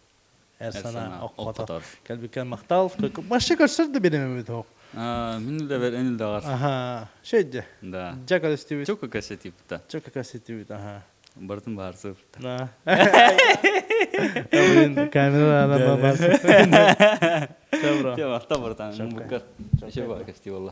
эр санаа оххото. Кэлбиккэр махтал. Вообще көрсөр да биремебит оһох. Мин да бер эн даҕар. Аха. Шөйдө. Да. Дьэ көрүстүбүт. Чөкө кэсэтипта. Чөкө кэсэтибит, аха. Бартын баарсып. Да. Блин, камера ана барсып. Добро. Те, махтал братан. Буккар. Еще бар кести болла.